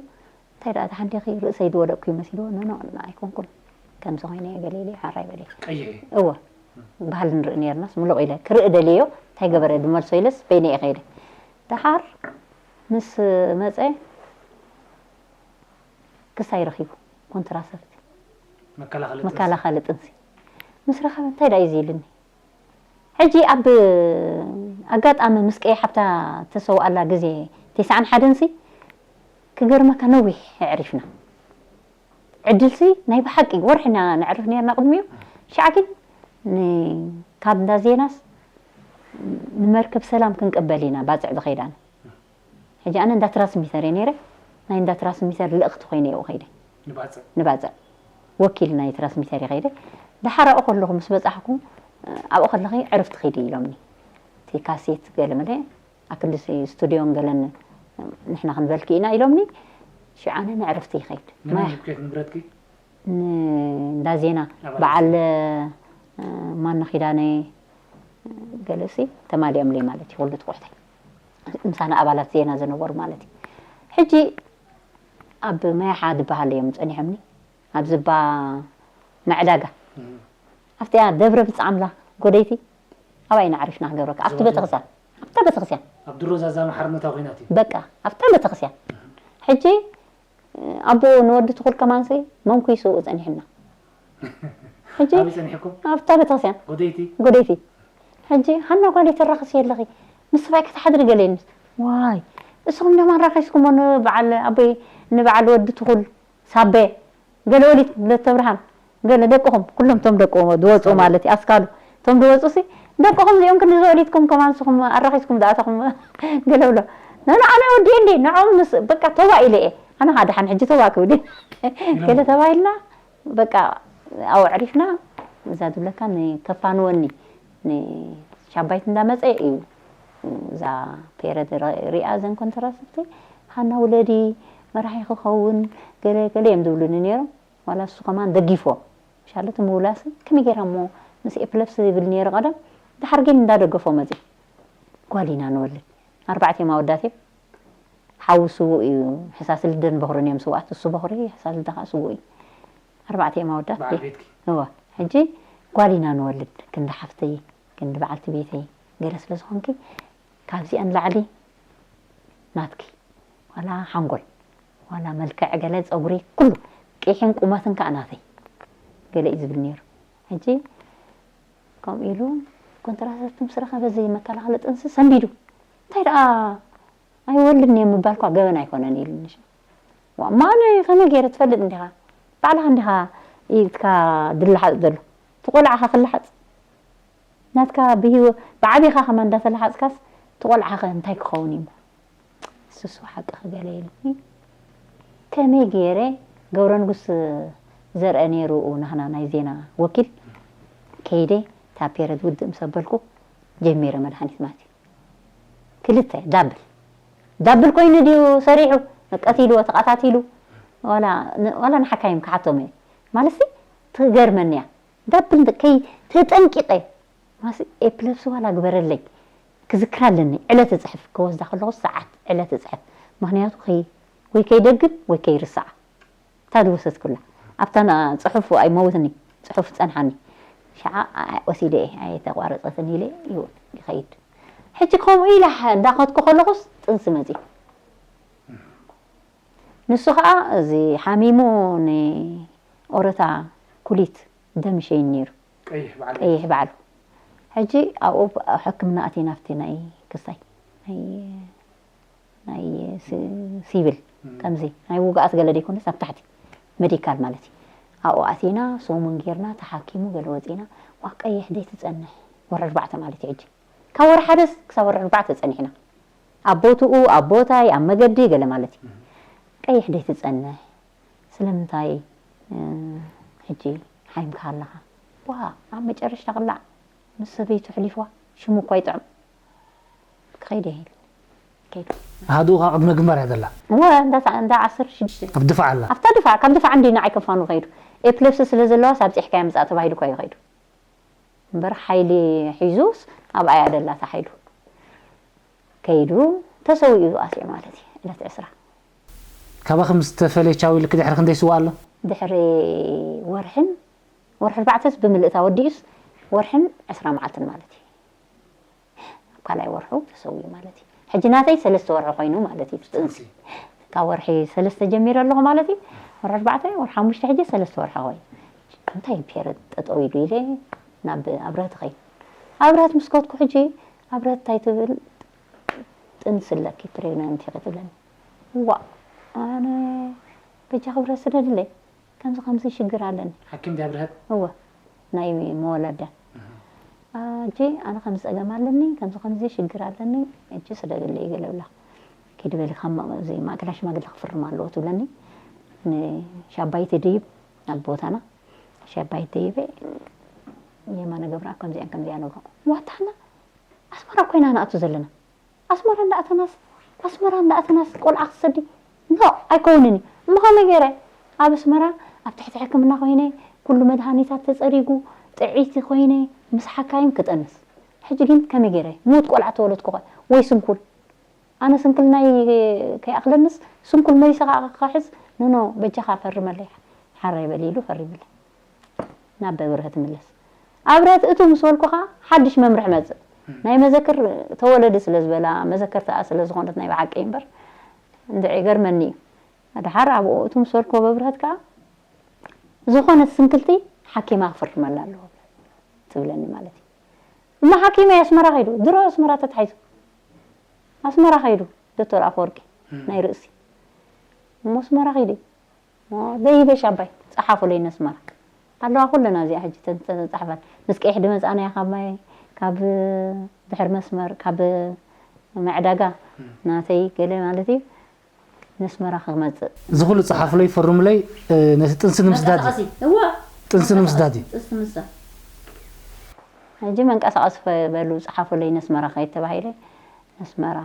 እንታይ ደኣ፣ እታ ሓንዴኺ ርእሰይ ዝወደቅኩ እዩ መሲልዎ። ኖ፣ ኖ፣ ኖ፣ ኣይኮንኩን። ከምዚ ኮይነ እየ ገለ ኢለ፣ ሓራይ በለ። ቀይሕ እዩ። እወ። ባህሊ ንርኢ ነይርናስ፣ ምሉቕ ኢለ ክርኢ ደልየዮ፣ እንታይ ገበረ ድመልሶ ኢለስ፣ በይነ እየ ከይደ። ደሓር ምስ መጸ፣ ክሳይ ረኺቡ። ኮንትራሰፕት መከላኸሊ ጥንሲ። መከላኸሊ ጥንሲ ምስ ረኸበ እንታይ ደኣ እዩ ዝይልኒ? ሕጂ ኣብ ኣጋጣሚ ምስ ቀይ ሓብታ ተሰውኣላ ግዜ ተስዓን ሓደን ሲ ክገርመካ ነዊሕ ኣዕሪፍና። ዕድልሲ ናይ ብሓቂ ወርሒ ኢና ነዕርፍ ነርና ቅድሚኡ። ሽዓ ግን ን- ካብ እንዳ ዜናስ ንመርከብ ሰላም ክንቅበል ኢና ባፅዕ ዝኸይዳና። ሕጂ ኣነ እንዳ ትራንስሚተር እየ ነይረ። ናይ እንዳ ትራንስሚተር ልእኽቲ ኮይነ እየ ከይደ ንባፅዕ ንባፅዕ ወኪል ናይ ትራንስሚተር እየ ከይደ። ደሓር ኣብኡ ከለኹ ምስ በፃሕኩ ኣብኡ ከለኺ ዕርፍቲ ኺዲ ኢሎምኒ። እቲ ካሴት ገለ መለ ኣብ ክንዲ ስቱድዮን ገለን ንሕና ክንበልኪ ኢና ኢሎምኒ። ሽዓነ ንዕርፍቲ ይኸይድ ንመን ሂብኪ ንብረትኪ እንዳ ዜና ኣባላት በዓል ማና ኪዳነ ገለሲ ተማሊኦምለይ ማለት እዩ። ወልዱ ትቑሕተይ ምሳና ኣባላት ዜና ዝነበሩ ማለት እዩ። ሕጂ ኣብ መያሓ ዝበሃል እዮም ፀኒሖምኒ። ኣብ ዝባ መዕዳጋ ኣብቲኣ ደብረ ብፃምላ ጎደይቲ ኣብኣ ኢና ዓሪፍና ክገብረካ ኣብቲ ቤተክርስትያን ኣብታ ቤተክርስትያን ኣብ ድሮ ዛዛ መሓርነታዊ ኩናት እዩ በቃ ኣብታ ቤተክርስትያን። ሕጂ ኣቦ ንወዲ ትኹል ከማንሲ መንኩ ይስውኡ ፀኒሕና። ሕጂ ኣበይ ፀኒሕኩም ኣብታ ቤተክርስትያን ጎደይቲ ጎደይቲ። ሕጂ ሃና ጓለይ ተራኽሲ የለኺ ምስ ሰብኣይ ከተሓድሪ ገለኒ። ዋይ እስኹም ደማ ኣራኺስኩሞ ንበዓል ኣቦይ ንበዓል ወዲ ትኹል ሳበ ገለ ወሊድ ለተብርሃን ገለ ደቅኹም ኩሎም ቶም ደቂ ዝወፁ ማለት እዩ ኣስካሉ ቶም ዝወፁ ሲ ደቅኹም እዚኦም ክንዲ ዝወሊድኩም ከማን ንስኹም ኣራኺስኩም ዝኣተኹም ገለ ብሎ ንኣነ ወዲኤ እንዴ ንዖም ምስ በቃ ተዋ ኢለ እየ ኣነ ከዓ ደሓን ሕጂ ተዋ ክብል ገለ ተባሂልና በቃ ኣብኡ ኣዕሪፍና እዛ ዝብለካ ንከፋንወኒ ንሻባይት እንዳመፀ እዩ እዛ ፔረድ ሪኣ እዘን ኮንትራሰፕቲ ሃና ውለዲ መራሒ ክኸውን ገለ ገለ እዮም ዝብሉኒ ነይሮም። ዋላ እሱ ከማን ደጊፎ ሻለቱ ምውላሲ ከመይ ገይራ እሞ ምስ ኤፕለፕሲ ይብል ነይሩ ቀደም ድሓር ግን እንዳደገፎ መፂ ጓል ኢና ንወልድ ኣርባዕተ እዮም ኣወዳት እዮም ሓዊ ስዉእ እዩ ሕሳስ ልደን በኹርን እዮም ስውኣት እሱ በኹሪ ሕሳስ ልደ ከዓ ስዉእ እዩ ኣርባዕተ እዮም ኣወዳት በዓል ቤትኪ እወ ሕጂ ጓል ኢና ንወልድ ክንዲ ሓፍተይ ክንዲ በዓልቲ ቤተይ ገለ ስለ ዝኾንኪ ካብዚኣን ላዕሊ ናትኪ ዋላ ሓንጎል ዋላ መልክዕ ገለ ፀጉሪ ኩሉ ቂሕን ቁመትን ከዓ ናተይ ገለ እዩ ዝብል ነይሩ ሕጂ ከምኡ ኢሉ ኮንትራሰፕት ምስ ረኸበ እዚ መከላኸሊ ጥንሲ ሰንቢዱ እንታይ ደኣ ኣይወልድን እየ ምባል እኳ ገበን ኣይኮነን ኢሉኒ ሽዑ። ዋ እሞ ኣነ ከመይ ገይረ ትፈልጥ እንዲኻ ባዕልኻ እንዲኻ ኢድካ ድልሓፅ ዘሎ እቲ ቆልዓኸ ክልሓፅ ናትካ ብሂወ ብዓቢኻ ከማን እንዳተለሓፅካስ እቲ ቆልዓኸ እንታይ ክኸውን እዩ እሞ ስሱ ሓቂ ክገለ ኢሉኒ ከመይ ገይረ ገብረንጉስ ዘርአ ነይሩ ናህና ናይ ዜና ወኪል ከይደ እታ ፔረድ ውድእ ምስ ኣበልኩ ጀሚረ መድሃኒት ማለት እዩ ክልተ ዳብል ዳብል ኮይኑ ድዩ ሰሪሑ ቀቲልዎ ተቐታቲሉ ዋላ ንሓካይም ክሓቶም እየ ማለትሲ ትገርመኒ እያ ዳብል ከይ ተጠንቂቐ ማለትሲ ኤፕለፕሲ ዋላ ግበረለይ ክዝክራ ኣለኒ ዕለት እፅሕፍ ከወስዳ ከለኹ ሰዓት ዕለት እፅሕፍ ምክንያቱ ወይ ከይደግም ወይ ከይርስዓ እታ ዝወሰድኩላ ኣብታ ጽሑፍ ኣይመውትኒ ጽሑፍ ጸንሓኒ ሸዓ ወሲደ እየ ኣይተቋረጸትን ኢለ ይኸይድ ሕጂ ከምኡ ኢለ እንዳኸድኩ ከለኹስ ጥንሲ መጺ ንሱ ከዓ እዚ ሓሚሙ ንኦረታ ኩሊት ደም ይሸይን ነይሩ ቀይሕ በዓል ቀይሕ በዓሉ ሕጂ ኣብኡ ሕክምና ኣቲና ኣብቲ ናይ ክስታይ ናይ ናይ ሲቪል ከምዚ ናይ ውግኣት ገለ ደይኮነስ ኣብ ታሕቲ መዲካል ማለት እዩ ኣብኡ ኣቲና ሰሙን ጌርና ተሓኪሙ ገለ ወፂና ዋ ቀይሕ ደይትፀንሕ ወርሒ ኣርባዕተ ማለት እዩ ሕጂ ካብ ወርሒ ሓደስ ክሳብ ወርሒ ኣርባዕተ ፀኒሕና ኣብ ቦትኡ ኣብ ቦታይ ኣብ መገዲ ገለ ማለት እዩ ቀይሕ ደይትፀንሕ ስለምንታይ ሕጂ ሓይምካ ኣለኻ ዋ ኣብ መጨረሽታ ክላዕ ምስ ሰበይቱ ኣሕሊፍዋ ሽሙ እኳ ይጥዕም ክኸይድ እየ ኢሉ ከይዱ ኣሃዱኡ ካብ ቅድሚ ግንባር እያ ዘላ እወ እንዳ እንዳ ዓሰርተ ሽዱሽተ ኣብ ድፋዕ ኣላ ኣብታ ድፋዕ ካብ ድፋዕ እንዲ ንዓይ ከፋኑ ከይዱ ኤፕለፕሲ ስለ ዘለዋስ ኣብፂሕካያ ምፃእ ተባሂሉ እኳ እዩ ከይዱ እምበር ሓይሊ ሒዙስ ኣብኣ እያ ደላ እታ ሓይሉ ከይዱ ተሰዊኡ ዝኣስዮ ማለት እዩ ዕለት ዕስራ ካባኺ ምስ ተፈለየ ቻው ኢልኪ ድሕሪ ክንደይ ስዋ ኣሎ ድሕሪ ወርሕን ወርሒ ኣርባዕተስ ብምልእታ ወዲኡስ ወርሕን ዕስራ መዓልትን ማለት እዩ ኣብ ካልኣይ ወርሑ ተሰዊኡ ማለት እዩ ሕጂ ናተይ ሰለስተ ወርሒ ኮይኑ ማለት እዩ ጥንሲ ካብ ወርሒ ሰለስተ ጀሚረ ኣለኹ ማለት እዩ ወር ኣርባዕተ ወር ሓሙሽተ ሕጂ ሰለስተ ወርሒ ኮይኑ እንታይ ፔረድ ጠጠው ኢሉ ኢለ ናብ ኣብረህት ኸይድ ኣብረህት ምስ ከድኩ ሕጂ ኣብረህት እንታይ ትብል ጥንሲ ኣለኪ ፕሬግናንት ኢኺ ትብለኒ። ዋ ኣነ በጃ ክብረት ስደድለይ ከምዚ ከምዚ ሽግር ኣለኒ። ሓኪም ድያ ብርሀት? እወ ናይ መወለደ ኣጂ ኣነ ከም ጸገም ኣለኒ ከምዚ ከምዚ ሽግር ኣለኒ እጂ ስደድለይ ገለ ብላ ኪድ በሊ ካብ እዚ ማእከላ ሽማግለ ክፍርም ኣለዎ ትብለኒ። ንሻባይቲ ድይብ ኣብ ቦታና ሻባይቲ ድይበ የማነ ገብረኣብ ከምዚኣን ከምዚኣ ነግሮ ዋታና ኣስመራ ኮይና ንኣቱ ዘለና ኣስመራ እንዳኣተናስ ኣስመራ እንዳኣተናስ ቆልዓ ክሰዲ ኖ ኣይከውንን እዩ። እሞ ከመይ ገይረ ኣብ ኣስመራ ኣብ ትሕቲ ሕክምና ኮይነ ኩሉ መድሃኒታት ተጸሪጉ ጥዒቲ ኮይነ ምስ ሓካይም ክጠንስ ሕጂ ግን ከመይ ገይረ ምዉት ቆልዓ ተወለድኩ ኸ ወይ ስንኩል ኣነ ስንክልናይ ከይኣኽለንስ ስንኩል መሊሰ ከዓ ክሕዝ ኖኖ በጃኻ ፈርመለይ ሓራይ በሊ ኢሉ ፈሪምለይ ናብ በብርሀ ትምለስ ኣብረት እቱ ምስ በልኩ ከዓ ሓድሽ መምርሒ መፅእ ናይ መዘክር ተወለዲ ስለ ዝበላ መዘክርትኣ ስለ ዝኾነት ናይ ብሓቂ እምበር እንድዒ ገርመኒ እዩ ድሓር ኣብኡ እቱ ምስ በልኩ በብርሀት ከዓ ዝኾነት ስንክልቲ ሓኪማ ክፍርመላ ኣለዎ ትብለኒ ማለት እዩ እሞ ሓኪመይ ኣስመራ ከይዱ ድሮ ኣስመራ ተታሒዙ ኣስመራ ከይዱ ዶክተር ኣፈወርቂ ናይ ርእሲ እሞ ኣስመራ ከይዱ ደይበሽ ኣባይ ጸሓፉለይ ነስመራ ኣለዋ ኩለና እዚኣ ሕጂ ተንጸሓፋት ምስ ቀይሕ ድመጻናያ ካብ ማይ ካብ ድሕር መስመር ካብ መዕዳጋ ናተይ ገለ ማለት እዩ ነስመራ ክመጽእ እዚ ኩሉ ጸሓፉለይ ፈርሙለይ ነቲ ጥንሲ ንምስዳድ እዩ ጥንሲ ንምስዳድ እዩ ሕጂ መንቀሳቐሲ በሉ ጸሓፉለይ ነስመራ ከይተባሂለ ነስመራ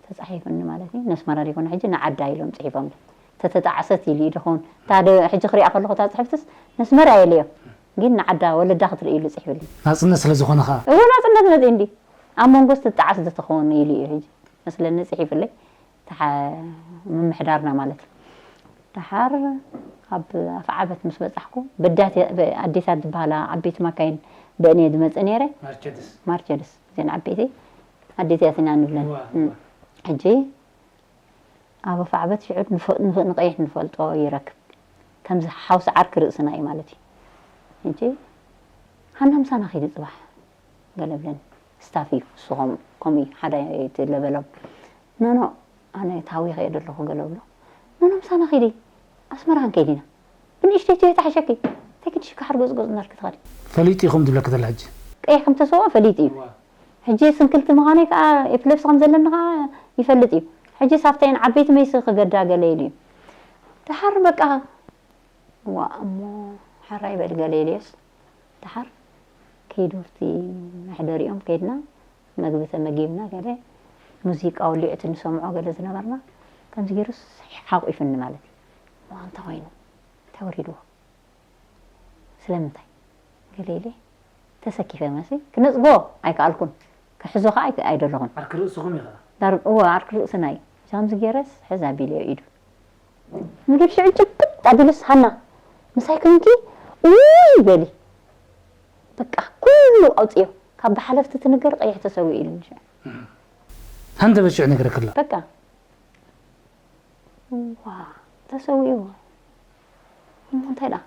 ተጻሒፉኒ ማለት እዩ ነስመራ ዘይኮነ ሕጂ ንዓዳ ኢሎም ጽሒፎም ተተጣዕሰት ኢሉ እዩ ድኸውን እታ ሕጂ ክሪኣ ከለኹ እታ ጽሕፍትስ ነስመራ የለዮ ግን ንዓዳ ወለዳ ክትርኢ ኢሉ ጽሒፍልኝ ናጽነት ስለ ዝኾነ ከዓ እዎ ናጽነት መጽእ እንዲ ኣብ መንጎ ስትጣዓስ ዝተኸውን ኢሉ እዩ ሕጂ መስለኒ ጽሒፍለይ ምምሕዳርና ማለት እዩ ደሓር ኣብ ኣፍዓበት ምስ በጻሕኩ ኣዴታት ዝበሃላ ዓበይቲ ማካይን ብእኔ ዝመጽእ ነይረ ማርቸድስ እዘን ዓበይቲ ኣዴታት ኢና ንብለን ሕጂ ኣብ ኣፍዓበት ሽዑ ንቀይሕ ንፈልጦ ይረክብ ከምዚ ሓውሲ ዓርኪ ርእስና እዩ ማለት እዩ ሕጂ ሃና ምሳና ኺዲ ጽባሕ ገለ ብለኒ ስታፍ እዩ እሱ ከምኡ ሓደ ትለበሎም ኖኖ ኣነ ታዊኸ እየ ዘለኹ ገለ ብሎ ኖኖ ምሳና ኺዲ ኣስመራ ክንከይድ ኢና ብንእሽተይ ቶዮታ ሓሸኪ እንታይ ክድሽካ ሓርጎጽጎጽ እናልክ ትኸዲ ፈሊጡ እዩ ከም ዝብለካ ዘሎ ሕጂ ቀይሕ ከም ተሰውኦ ፈሊጡ እዩ ሕጂ ስንክልቲ ምዃነይ ከዓ ኤፕለፕሲ ከም ዘለኒ ከዓ ይፈልጥ እዩ ሕጂ ሳብተይን ዓበይቲ መይሲ ክገዳ ገለ ኢሉ እዩ ደሓር በቃ ዋ እሞ ሓራይ በል ገለ ኢልዮስ ደሓር ከይዱ ኣብቲ መሕደሪኦም ከይድና መግቢ ተመጊብና ገለ ሙዚቃ ወሊዑ እቲ ንሰምዖ ገለ ዝነበርና ከምዚ ገይሩስ ሓቑፉኒ ማለት እዩ። እዋ እንታይ ኮይኑ እንታይ ወሪድዎ ስለምንታይ ገለ ኢለ ተሰኪፈ መሲ ክነፅጎ ኣይከኣልኩን ክሕዞ ከዓ ኣይደለኹን። ዓርኪ ርእስኹም እዩ ከዓ። እወ ዓርኪ ርእስና እዩ። ከምዚ ገይረስ ሕዝ ኣቢለዮ ኢዱ። ምግብ ሽዑ ጭብጥ ኣቢሉስ ሃና ምሳይ ኮንኪ ውይ በሊ በቃ ኩሉ ኣውፅዮ ካብ ብሓለፍቲ ትንገር ቀይሕ ተሰዊኡ ኢሉኒ ሽዑ። ሃንደበት ሽዑ ነግረክላ። በቃ ዋ ተሰዊኡ እሞ እንታይ ደኣ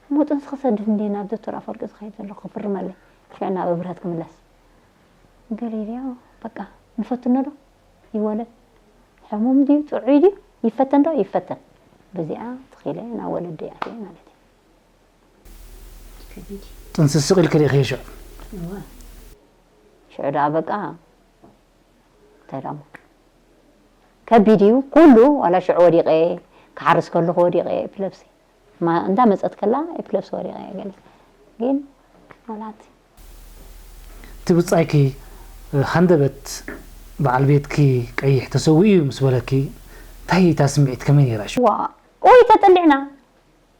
እሞ ጥንሲ ክሰድድ እንደ ናብ ዶክተር ኣፈወርቂ ዝኸይድ ዘለኹ ክፍርመለይ ሽዑ ናብ ኣብርሀት ክምለስ ገሊልዮ በቃ ንፈትኖ ዶ ይወለድ ሕሙም ድዩ ጥዑይ ድዩ ይፈተን ዶ ይፈተን በዚኣ ተኺለ ናብ ወለዲ ኣትየ ማለት እዩ። ጥንሲ ስቕ ኢልኪ ርኢኽዮ ሽዑ? እወ። ሽዑ ደኣ በቃ እንታይ ደኣ እሞ ከቢድ እዩ ኩሉ ዋላ ሽዑ ወዲቐ ክሓርስ ከለኹ ወዲቐ ኤፕለፕሲ እንዳ መፀት ከላ ኤፕለፕሲ ወዲቐ ገለ ግን ዋላ እቲ እቲ ብጻይኪ ሃንደበት በዓል ቤትኪ ቀይሕ ተሰዊኡ እዩ ምስ በለኪ እንታይ እታ ስምዒት ከመይ ነይራ ሽዑ? ዋ ኡይ ተጠሊዕና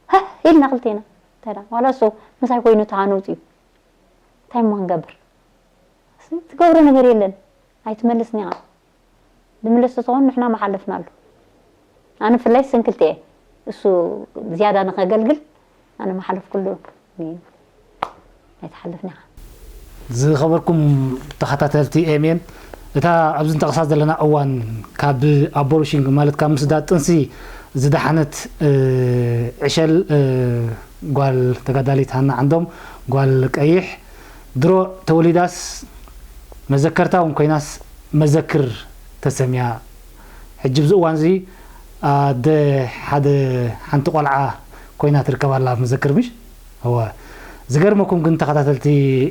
ሃህ ኢልና ክልቴና እንታይ ደኣ ዋላ እሱ ምሳይ ኮይኑ ተሃነውፅ እዩ እንታይ እሞ ክንገብር ትገብሮ ነገር የለን ኣይትመልስን ኢኻ ንምለስ ተትኾን ንሕና ምሓለፍናሉ ኣነ ብፍላይ ሰንክልቲ እየ እሱ ዝያዳ ንኸገልግል ኣነ ምሓለፍኩሉ ኣይትሓልፍን ኢኻ ዝኸበርኩም ተኸታተልቲ ኤምኤን እታ ኣብዚ ንጠቕሳ ዘለና እዋን ካብ ኣቦርሽን ማለት ካብ ምስዳድ ጥንሲ ዝደሓነት ዕሸል ጓል ተጋዳሊት ሃና ዓንዶም፣ ጓል ቀይሕ፣ ድሮ ተወሊዳስ መዘከርታ እውን ኮይናስ መዘክር ተሰምያ። ሕጂ ኣብዚ እዋን እዚ ኣደ ሓደ ሓንቲ ቆልዓ ኮይና ትርከብ ኣላ ኣብ መዘክር፣ ምሽ? እወ። ዝገርመኩም ግን ተኸታተልቲ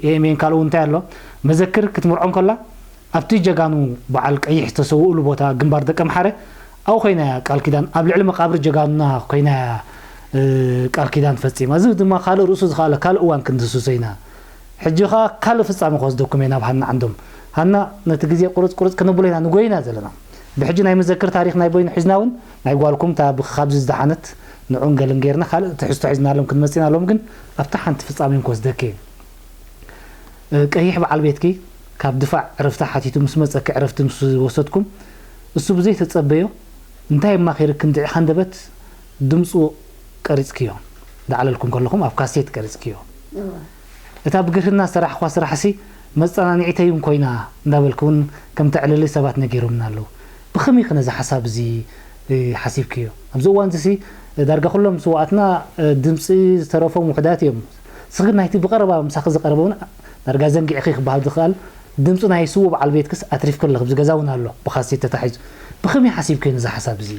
ኤኤምኤን ካልእ እውን እንታይ ኣሎ? መዘክር ክትምርዖ እንከላ ኣብቲ ጀጋኑ በዓል ቀይሕ ዝተሰውእሉ ቦታ ግንባር ደቀምሓረ ኣብኡ ኮይና እያ ቃል ኪዳን፣ ኣብ ልዕሊ መቓብር ጀጋኑና ኮይና እያ ቃል ኪዳን ፈፂማ። እዚ ድማ ካልእ ርእሱ ዝኸኣለ ካልእ እዋን ክንድስሶ ኢና። ሕጂ ኸኣ ካልእ ፍጻሜ ክወስደኩም እየ ናብ ሃና ዓንዶም። ሃና ነቲ ግዜ ቁርጽ ቁርጽ ክነብሎ ኢና ንጎይና ዘለና። ብሕጂ ናይ መዘክር ታሪኽ ናይ በይኑ ሒዝና እውን ናይ ጓልኩም እታ ብኻብዚ ዝደሓነት ንዑን ገልን ጌርና ካልእ ትሕዝቶ ሒዝናሎም ክንመጽእ ኢና። ሎም ግን ኣብታ ሓንቲ ፍጻሜ ክወስደኪ እየ። ቀይሕ በዓል ቤትኪ ካብ ድፋዕ ዕረፍቲ ሓቲቱ ምስ መጸኪ ዕረፍቲ ምስ ወሰድኩም፣ እሱ ብዘይተጸበዮ እንታይ ኣማኺርኪ እንድዒ ሃንደበት ድምጹ ቀሪጽክዮ። ዳዕለልኩም ከለኹም ኣብ ካሴት ቀሪጽክዮ። እታ ብግርህና ዝሰራሕኽዋ ስራሕሲ መጸናንዒተይ እውን ኮይና እንዳበልኪ እውን ከም ተዕልሊ ሰባት ነጊሮምና ኣለዉ። ብኸመይ ኢኺ ነዚ ሓሳብ እዚ ሓሲብክዮ? ኣብዚ እዋን እዚሲ ዳርጋ ኩሎም ስውኣትና ድምጺ ዝተረፎም ውሑዳት እዮም። ንስኺ ናይቲ ብቐረባ ምሳኺ ዝቐረበ እውን ዳርጋ ዘንጊዕኺ ክበሃል ዝኽኣል ድምጺ ናይ ስዉእ በዓል ቤትክስ ኣትሪፍኪ ኣለኺ፣ ኣብዚ ገዛ እውን ኣሎ ብኻሴት ተታሒዙ። ብኸመይ ሓሲብክዮ ነዚ ሓሳብ እዚ?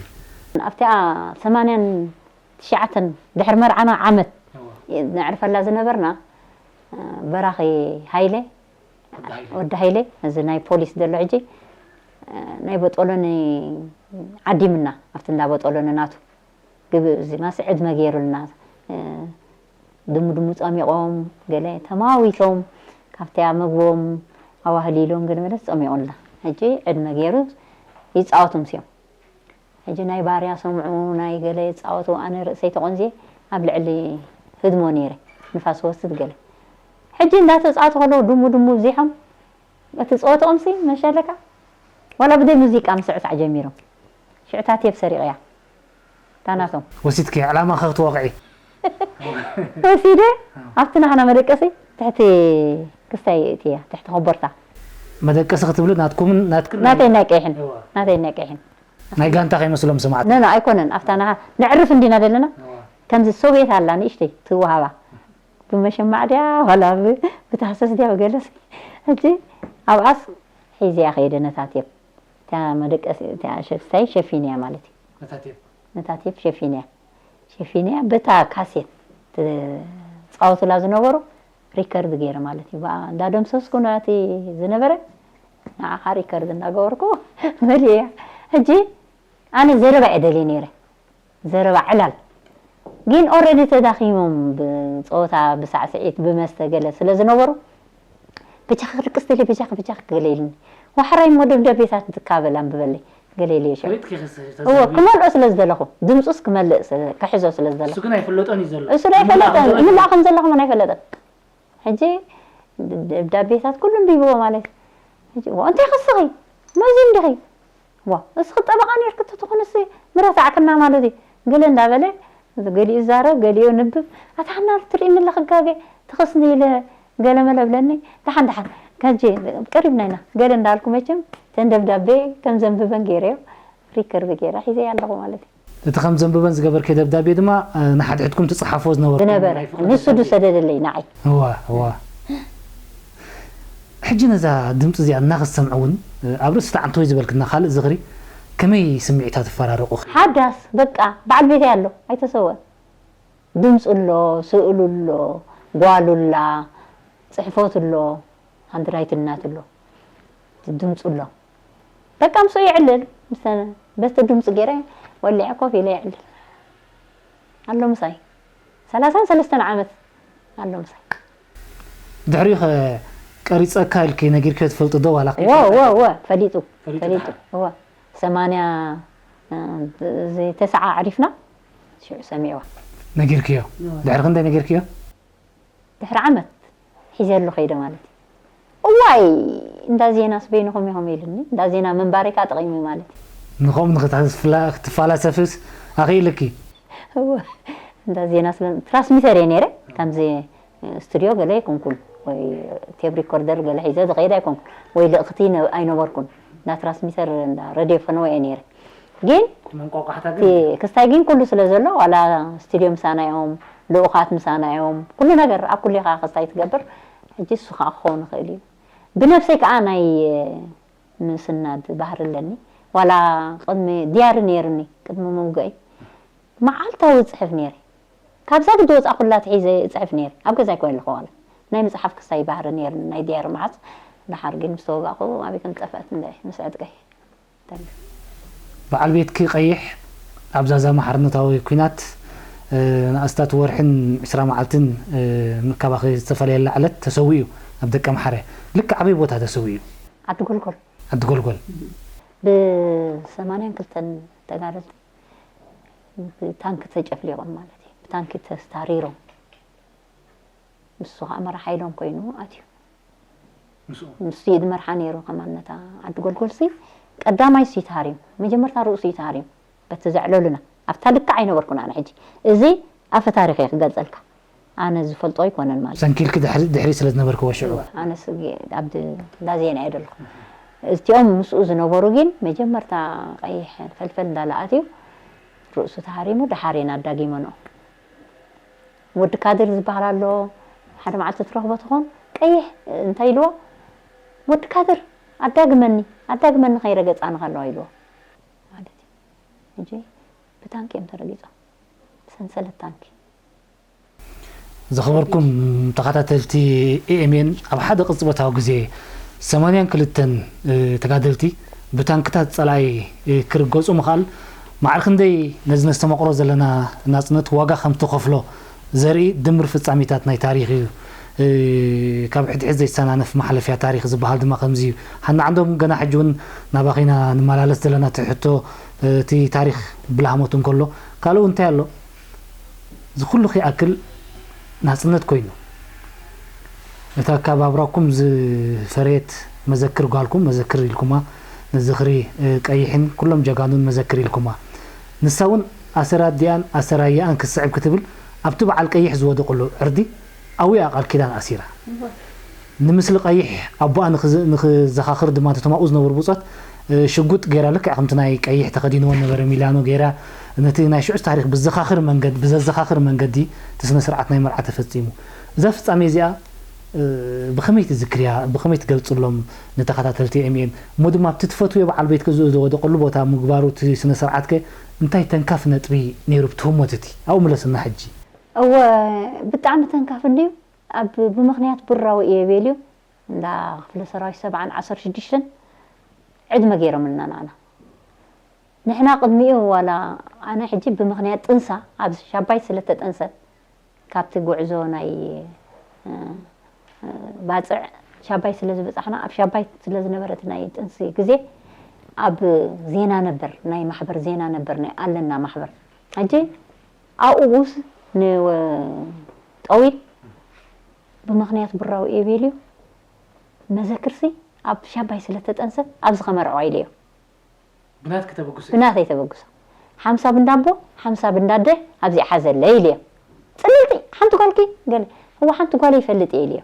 ኣብቲኣ ሰማንያን ትሽዓተን ድሕሪ መርዓና ዓመት ነዕርፈላ ዝነበርና በራኺ ሃይለ፣ ወዲ ሃይለ፣ እዚ ናይ ፖሊስ ዘሎ ሕጂ፣ ናይ በጦሎኒ ዓዲምና ኣብቲ እንዳ በጦሎኒ ናቱ ግብእ እዚ ማስ ዕድመ ገይሩልና። ድሙ ድሙ ጸሚቖም ገለ ተማዊቶም ካብቲያ መግቦም ኣዋህሊሎም ገለ መለ ጸሚቑልና። ሕጂ ዕድመ ገይሩ ይጻወቱ ምስዮም። ሕጂ ናይ ባርያ ሰምዑ ናይ ገለ ይጻወቱ፣ ኣነ ርእሰይ ተቖንዝየ ኣብ ልዕሊ ህድሞ ነይረ ንፋስ ወስድ ገለ። ሕጂ እንዳተጻወቱ ከለዉ ድሙ ድሙ ብዚሖም እቲ ጸወትኦምሲ መሸለካ ዋላ ብዘይ ሙዚቃ ምስዕሳዕ ጀሚሮም። ሽዕታ ቴፕ ሰሪቐያ እታ ናቶም። ወሲድኪ ዕላማ ኸ ክትወቕዒ? ወሲደ ኣብቲ ናህና መደቀሲ ትሕቲ ክስታይ እትያ ትሕቲ ኮቦርታ። መደቀሲ ክትብሊ ናትኩምን ናትክን ናይ ናተይ ናይ ቀይሕን እዋ። ናተይ ናይ ቀይሕን ናይ ጋንታ ከይመስሎም ስማዕት። ነና ኣይኮነን ኣብታ ናሃ ነዕርፍ እንዲና ዘለና። እዋ። ከምዚ ሶብየት ኣላ ንእሽተይ ትወሃባ ብመሸማዕ ድያ ዋላ ብ- ብታህሰስ ድያ ብገለስ። ሕጂ ኣብኣስ ሒዝያ ከይደ ነታ ቴፕ እታ መደቀሲ እታ ሸፍታይ ሸፊንያ ማለት እዩ። ነታ ቴፕ ነታ ቴፕ ሸፊንያ ሸፊንያ በታ ካሴት ትጻወቱላ ዝነበሩ ሪከርድ ገይረ ማለት እዩ። ብኣ እንዳደምሰስኩ ነቲ ዝነበረ ንዓኻ ሪከርድ እንዳገበርኩ መሊእያ። ሕጂ ኣነ ዘረባ እየ ደልየ ነይረ፣ ዘረባ ዕላል። ግን ኦረዲ ተዳኺሞም ብጸወታ ብሳዕስዒት ብመስተ ገለ ስለ ዝነበሩ ብጃኺ ክድቅስ ደልየ ብጃኺ ብጃኺ ገለ ኢልኒ። ዋሕራይ እሞ ደብዳቤታት ትካበል ኣንብበለይ ገለ ኢልዮ ሽዑ። ወይት ከይኸስር እዎ ተዛርቢ። ክመልኦ ስለ ዝደለኹ ድምፁስ ክመልእ ስለ- ክሕዞ ስለ ዝደለኹ። እሱ ግን ኣይፍለጦን እዩ ዘሎ። እሱ ዶ ኣይፈለጠን? ይምላእ ከም ዘሎ ከመን ኣይፈለጠን? ሕጂ ደብዳቤታት ኩሉ ኣንቢብዎ ማለት እዩ። ሕጂ ዋ እንታይ ከስኺ መዚ እንዲኺ ዋ እስኺ ጠበቓ ነይርኪ ተትኾንሲ ምረታዕክና ማለት እዩ። ገለ እንዳበለ ገሊኡ ይዛረብ ገሊኡ የንብብ። ኣታ ሃና ትርእይኒ ኣለኺ ጋገ ትኸስኒ ኢለ ገለ መለ ብለኒ። ደሓን ደሓን ካጂ ቀሪብና ኢና ገለ እንዳበልኩ መቸም እተን ደብዳቤ ከም ዘንብበን ገይረዮ ሪከርድ ገይረ ሒዘያ ኣለኹ ማለት እዩ። እቲ ከም ዘንብበን ዝገበርክዮ ደብዳቤ ድማ ንሓድሕድኩም ትጽሓፍዎ ዝነበርኩም ዝነበረ ናይ ፍቕሪ ንሱ ደብዳቤ። ዝሰደደለይ ንዓይ። እዋ እዋ። ሕጂ ነዛ ድምፂ እዚኣ እናኸሰምዑ እውን ኣብ ርእሲ ተዓንተወይ ዝበልክና ካልእ ዝኽሪ ከመይ ስምዒታት ይፈራረቑ? ሓዳስ በቃ በዓል ቤተይ ኣሎ ኣይተሰወን። ድምፁ ኣሎ፣ ስእሉ ኣሎ፣ ጓሉ ኣላ፣ ፅሕፎት ኣሎ፣ ሃንድራይትናት ኣሎ፣ ድምፁ ኣሎ። በቃ ምስኡ የዕልል። ምስ በቲ ድምፂ ገይረ ወሊዐ ኮፍ ኢለ የዕልል ኣሎ ምሳይ። ሰላሳን ሰለስተን ዓመት ኣሎ ምሳይ። ድሕሪኡ ኸ ቀሪፀካ ኢልኪ ነጊርክዮ ትፈልጡ ዶ ዋላ? ወ ወ ወ ፈሊጡ ፈሊጡ ፈሊጡ ደሓር። ወ ሰማንያ እዚ ተስዓ ኣዕሪፍና ሽዑ ሰሚዕዋ። ነጊርክዮ? እወ። ድሕሪ ክንደይ ነጊርክዮ? ድሕሪ ዓመት ሒዘሉ ከይደ ማለት እዩ። እዋይ እንዳ ዜናስ በይንኹም ኢኹም ኢሉኒ። እንዳ ዜና ምንባረይ ከዓ ጠቒሙ ማለት እዩ። ንኸምኡ ንኽትፍላ- ክትፈላሰፍስ ኣኽኢልኪ? እወ፣ እንዳ ዜና ስለ ትራንስሚተር እየ ነይረ። ከምዚ ስቱድዮ ገለ ኣይኮንኩን ወይ ቴፕ ሪኮርደር ገለ ሒዘ ዝኸይድ ኣይኮንኩን ወይ ልእኽቲ ነ- ኣይነበርኩን። እንዳ ትራንስሚተር እንዳ ሬድዮ ፈነወ እየ ነይረ። ግን እቲ መንቋቋሕታ እቲ ግን ክስታይ ግን ኩሉ ስለ ዘሎ ዋላ ስቱድዮ ምሳና እዮም፣ ልኡኻት ምሳና እዮም፣ ኩሉ ነገር ኣብ ኩሉ ኢኻ ክስታይ ትገብር። ሕጂ እሱ ከዓ ክኸውን ይኽእል እዩ። ብነብሰይ ከዓ ናይ ምስናድ ባህሪ ኣለኒ። ዋላ ቅድሚ ድያሪ ነይርኒ፣ ቅድሚ ምውግአይ መዓልታዊ ዝፅሕፍ ነይረ። ካብዛ ግዲ ወፃ ኩላ ትሒዘ እፅሕፍ ነይረ። ኣብ ገዛ ኣይኮነ ኣለኹ ዋላ ናይ ምፅሓፍ ክስታይ ባህሪ ነይርኒ፣ ናይ ድያሪ መዓስ። ደሓር ግን ምስ ተወጋእኩ ኣበይ ከም ዝጠፍአት እንደ ምስ ዕጥቀይ። በዓል ቤትኪ ቀይሕ ኣብ ዛዛሚ ሓርነታዊ ኲናት ንኣስታት ወርሕን ዕስራ መዓልትን ንካባኺ ዝተፈለየላ ዕለት ተሰዊኡ ኣብ ደቀምሓረ። ልክዕ ኣበይ ቦታ ተሰዊኡ? ዓዲ ጎልጎል ዓዲ ጎልጎል። ብሰማንያን ክልተን ተጋደልቲ ብታንኪ ተጨፍሊቖም ማለት እዩ። ብታንኪ ተስታሪሮም። ንሱ ከዓ መራሓ ኢሎም ኮይኑ ኣትዩ። ምስኡ ንሱ እዩ ዝመርሓ ነይሩ። ከማን ነታ ዓዲ ጎልጎልሲ ቀዳማይ እሱ እዩ ተሃሪሙ። መጀመርታ ርእሱ እዩ ተሃሪሙ። በቲ ዘዕለሉና ኣብታ ልክዕ ኣይነበርኩን ኣነ። ሕጂ እዚ ኣፈ ታሪኽ እየ ክገልፀልካ። ኣነ ዝፈልጦ ኣይኮነን ማለት ሰንኪልኪ ድሕሪ ድሕሪ ስለ ዝነበርክዎ ሽዑ ኣነስ ኣብ ላዜና እየ ደለኹ። እዚኦም ምስኡ ዝነበሩ ግን መጀመርታ ቀይሕ ፈልፈል እንዳለኣት እዩ ርእሱ ተሃሪሙ። ደሓር እየን ኣዳጊመንኦ። ወዲ ካድር ዝበሃል ኣሎ። ሓደ መዓልቲ ትረኽቦ ትኾን ቀይሕ እንታይ ኢልዎ? ወዲ ካድር ኣዳግመኒ፣ ኣዳግመኒ ከይረገፃ ንኸለዋ ኢልዎ ማለት እዩ። ሕጂ ብታንኪ እዮም ተረጊፆም፣ ብሰንሰለት ታንኪ። ዝኸበርኩም ተኸታተልቲ ኤኤምኤን፣ ኣብ ሓደ ቅጽበታዊ ግዜ ሰማንያን ክልተን ተጋደልቲ ብታንክታት ጸላኢ ክርገጹ ምኽኣል ማዕረ ክንደይ ነዚ ነስተማቕሮ ዘለና ናጽነት ዋጋ ከም ትኸፍሎ ዘርኢ ድምር ፍጻሜታት ናይ ታሪኽ እዩ። ካብ ሕድሕድ ዘይሰናነፍ ማሕለፍያ ታሪኽ ዝበሃል ድማ ከምዚ እዩ። ሃና ዓንዶም፣ ገና ሕጂ እውን ናባኺ ኢና ንመላለስ ዘለና። እቲ ሕቶ፣ እቲ ታሪኽ ብላህሞት እንከሎ ካልእ እንታይ ኣሎ? እዚ ኩሉ ከይኣክል ናጽነት ኮይኑ፣ ነታ ካብ ኣብራኩም ዝፈረየት መዘክር ጓልኩም መዘክር ኢልኩማ፣ ንዝኽሪ ቀይሕን ኩሎም ጀጋኑን መዘክር ኢልኩማ። ንሳ እውን ኣሰር ኣዲኣን ኣሰር ኣያኣን ክትስዕብ ክትብል ኣብቲ በዓል ቀይሕ ዝወደቕሉ ዕርዲ ኣብኡ እያ ቃል ኪዳን ኣሲራ። ንምስሊ ቀይሕ ኣቦኣ ንኽዘኻኽር ድማ ነቶም ኣብኡ ዝነበሩ ብጾት ሽጉጥ ገይራ፣ ልክዕ ከምቲ ናይ ቀይሕ ተኸዲንዎ ነበረ ሚላኖ ገይራ፣ ነቲ ናይ ሽዑ ታሪኽ ብዘኻኽር መንገዲ ብዘዘኻኽር መንገዲ እቲ ስነ ስርዓት ናይ መርዓ ተፈጺሙ። እዛ ፍጻሜ እዚኣ ብኸመይ ትዝክርያ? ብኸመይ ትገልጽሎም ንተኸታተልቲ ኤምኤን? እሞ ድማ ኣብቲ ትፈትውዮ በዓል ቤትኪ ዝወደቐሉ ቦታ ምግባሩ እቲ ስነ ስርዓትከ እንታይ ተንካፊ ነጥቢ ነይሩ ብትህሞት? እቲ ኣብኡ ምለስና ሕጂ። እወ ብጣዕሚ ተንካፊ እንድዩ። ኣብ ብምኽንያት ብራዊ እየ ቤልዩ እንዳ ክፍለ ሰራዊት ሰብዓን ዓሰርተ ሽዱሽተን ዕድመ ገይሮምልና ንዓና። ንሕና ቅድሚኡ ዋላ ኣነ ሕጂ ብምኽንያት ጥንሳ ኣብ ሻባይ ስለ ተጠንሰት ካብቲ ጉዕዞ ናይ ባፅዕ ሻባይ ስለ ዝበፃሕና ኣብ ሻባይ ስለ ዝነበረት ናይ ጥንሲ ግዜ ኣብ ዜና ነበር ናይ ማሕበር ዜና ነበር ናይ ኣለና ማሕበር ሕጂ ኣብኡ ውስ ንጠዊል ብምኽንያት ብራዊ እየ ቤልዩ መዘክርሲ ኣብ ሻባይ ስለ ተጠንሰት ኣብዚ ከመርዕዋ ኢለዮ። ብናትኪ ተበግሶ እዩ። ብናተይ ተበግሶ ሓምሳ ብንዳቦ ሓምሳ ብንዳደ ኣብዚኣ ሓዘለይ ኢለዮ። ጽልልቲ ሓንቲ ጓልኪ ገለ እዋ ሓንቲ ጓለይ ይፈልጥ እየ ኢለዮ።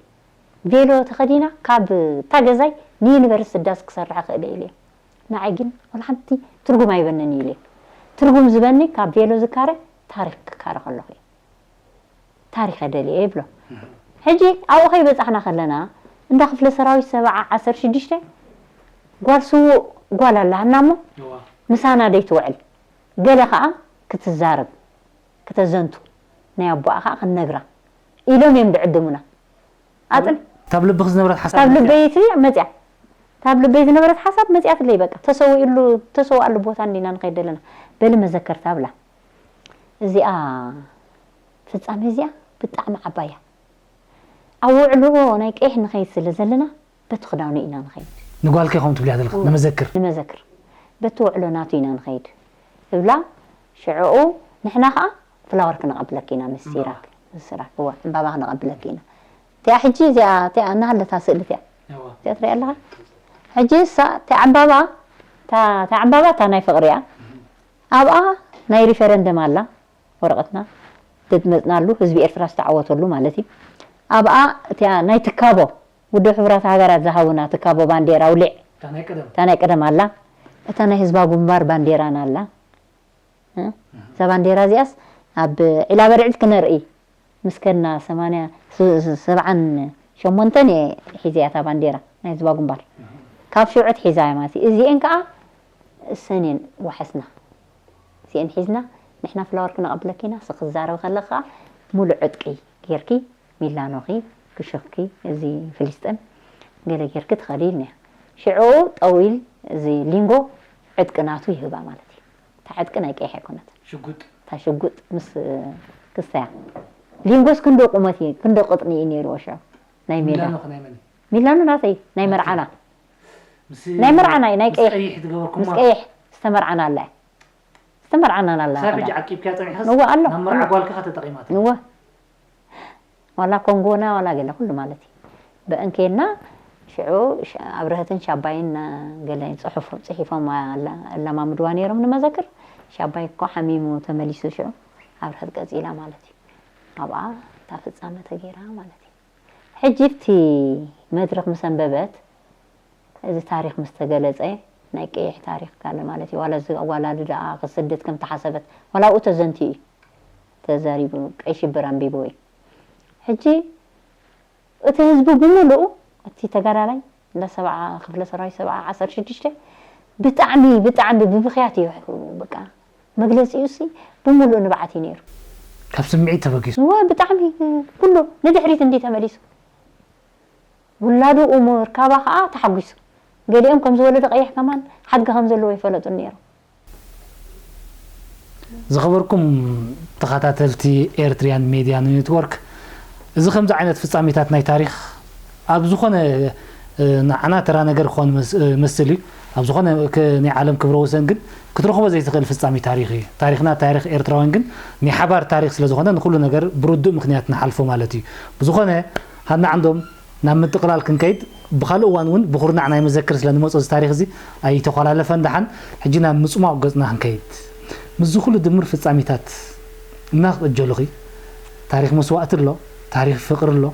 ቬሎ ተኸዲና ካብ እታ ገዛይ ንዩኒቨርሲቲ ዳስ ክሰርሕ እኽእል እየ ኢለዮ። ንዓይ ግን ወላ ሓንቲ ትርጉም ኣይበንን እዩ ኢለዮ። ትርጉም ዝበኒ ካብ ቬሎ ዝካረ ታሪኽ ክካረ ከለኹ እዩ። ታሪኸ ደልየ ይብሎ። ሕጂ ኣብኡ ከይበጻሕና ከለና እንዳ ክፍለ ሰራዊት ሰብዓ ዓሰርተ ሽዱሽተ ጓል ስዉእ ጓል ኣላሃና እሞ እዋ ምሳና ደይትውዕል ገለ ከኣ ክትዛረብ ክተዘንቱ ናይ ኣቦኣ ከኣ ክንነግራ ኢሎም እዮም ድዕድሙና። ኣጥን ታብ ልብኺ ዝነበረት ሓሳብ ታብ መጽያ? ልበይ እቲ መጽያ ታብ ልበይ ዝነበረት ሓሳብ መጽያትለይ በቃ ተሰዊእሉ ተሰውኣሉ ቦታ እንዲና ንኸይድ ዘለና በሊ መዘከርታ ብላ። እዚኣ ፍጻሜ እዚኣ ብጣዕሚ ዓባይ እያ። ኣብ ውዕሎ ናይ ቀይሕ ንኸይድ ስለ ዘለና በቲ ክዳኑ ኢና ንኸይድ። ንጓልከ ከምኡ ትብልያ ዘለኻ እወ። ንመዘክር ንመዘክር በቲ ውዕሎ ናቱ ኢና ንኸይድ እብላ። ሽዕኡ ንሕና ኸዓ ፍላወር ክነቐብለኪ ኢና ምስ ሲራክ ምስ ሲራክ እወ ዕምባባ ክነቐብለኪ ኢና። እቲኣ ሕጂ እዚኣ እቲኣ እናሃለታ ስእሊ እቲኣ እዋ እዚኣ ትሪኣ ኣለኻ። ሕጂ እሳ እቲኣ ዕምባባ እታ እታ ዕምባባ እታ ናይ ፍቕሪ እያ። ኣብኣ ናይ ሪፈረንደም ኣላ ወረቐትና ዘድመፅናሉ ህዝቢ ኤርትራ ዝተዓወተሉ ማለት እዩ። ኣብኣ እቲኣ ናይ ትካቦ ውድብ ሕቡራት ሃገራት ዝሃቡና ትካቦ ባንዴራ ውሊዕ እታ ናይ ቀደም እታ ናይ ቀደም ኣላ። እታ ናይ ህዝባዊ ግንባር ባንዴራና ኣላ። እ? እዛ ባንዴራ እዚኣስ ኣብ ዒላ በርዒድ ክነርኢ ምስ ከድና ሰማንያ፣ ስ-፣ ስ-፣ ሰብዓን ሸሞንተን እየ ሒዘያ እታ ባንዴራ ናይ ህዝባዊ ግንባር። ካብ ሽዑ ኣትሒዛ እያ ማለት እዩ። እዚኤን ከዓ እሰን እየን ዋሕስና። እዚኤን ሒዝና ንሕና ፍላወር ክነቐብለኪ ኢና፣ ንስኺ ክትዛረቢ ከለኺ ከዓ ሙሉእ ዕጥቂ ጌርኪ፣ ሚላኖኺ፣ ክሹኽኪ፣ እዚ ፍልስጥን ገለ ጌርኪ ትኸዲ ኢልና። ሽዑ ጠዊል እዚ ሊንጎ ዕጥቂ ናቱ ይህባ ማለት እዩ። እታ ዕጥቂ ናይ ቀይሕ ኣይኮነትን። ሽጉጥ። እታ ሽጉጥ ምስ ክስታያ። ሊንጎስ ክንዶ ቁመት እዩ፣ ክንዶ ቅጥኒ እዩ ነይርዎ ሽዑ ናይ ሜዳ። ሚላኖ ከ ናይ መን እዩ? ሚላኖ ናተይ፣ ናይ መርዓና። ምስ ናይ መርዓና እዩ፣ ናይ ምስ ቀይሕ። ቀይሕ ዝገበርኩማ? ምስ ቀይሕ ዝተመርዓና ኣላ እያ። ዝተመርዓና ኣላ ክሳብ እያ። ሕጂ ዓቂብካያ ጸኒሕካስ? እወ፣ ኣሎ፣ ናብ መርዓ ኣሎ። ጓልካ ኢኻ ተጠቒማትሉ? እወ። ዋላ ኮንጎና ዋላ ገለ ኩሉ ማለት እዩ። ብእንኬና ሽዑ ሽ-፣ ኣብረሀትን ሻባይን ገለ ጽሑፍ ጽሒፎም ኣላ-፣ ኣላማምድዋ ነይሮም ንመዘክር። ሻባይ እኮ ሓሚሙ ተመሊሱ ሽዑ ኣብረሀት ቀጺላ ማለት እዩ። ኣብኣ እታ ፍጻመ ተገይራ ማለት እዩ። ሕጂ ኣብቲ መድረኽ ምስ ኣንበበት፣ እዚ ታሪኽ ምስ ተገለጸ፣ ናይ ቀይሕ ታሪኽ ካለ ማለት እዩ። ዋላ እዚ ኣዋላድዳኣ ክስደት ከም ተሓሰበት፣ ዋላ ኣብኡ ተዘንትዩ እዩ። ተዛሪቡ፣ ቀይ ሽብር ኣንቢብዎ እዩ። ሕጂ እቲ ህዝቢ ብምሉኡ፣ እቲ ተጋዳላይ፣ እንዳ ሰብዓ፣ ክፍለ ሰራዊት ሰብዓ፣ ዓሰርተ ሽዱሽተ፣ ብጣዕሚ፣ ብጣዕሚ ብብኽያት እዩ፣ በቃ፣ መግለጺኡሲ ብምሉኡ ንብዓት እዩ ነይሩ። ካብ ስምዒት ተበጊሱ። እወ፣ ብጣዕሚ፣ ኩሉ ንድሕሪት እንዲ ተመሊሱ። ውላዱ ምርካባ ከዓ ተሓጒሱ። ገሊኦም ከም ዝወለደ ቀይሕ ከማን ሓድጊ ከም ዘለዎ ይፈለጡ ነይሮም። ዝኸበርኩም ተኸታተልቲ ኤርትሪያን ሜድያ ኔትወርክ፣ እዚ ከምዚ ዓይነት ፍጻሜታት ናይ ታሪኽ ኣብ ዝኾነ፣ እ፣ ንዓና ተራ ነገር ክኾን መስ-፣ እ፣ መስል እዩ። ኣብ ዝኾነ ክ-፣ ናይ ዓለም ክብረ ወሰን ግን ክትረኽቦ ዘይትኽእል ፍጻሜ ታሪኽ እዩ። ታሪኽና ታሪኽ ኤርትራውያን ግን ናይ ሓባር ታሪኽ ስለ ዝኾነ ንኹሉ ነገር ብርዱእ ምኽንያት ንሓልፎ ማለት እዩ። ብዝኾነ ሃና ዓንዶም ናብ ምጥቕላል ክንከይድ፣ ብኻልእ እዋን እውን ብኹርናዕ ናይ መዘክር ስለ ንመጾ እዚ ታሪኽ እዚ ኣይተኾላለፈን። ደሓን ሕጂ ናብ ምጽሟቕ ገጽና ክንከይድ፣ ምስዚ ኩሉ ድምር ፍጻሜታት እናተቐጀሉኺ፣ ታሪኽ መስዋእቲ ኣሎ፣ ታሪኽ ፍቕሪ ኣሎ፣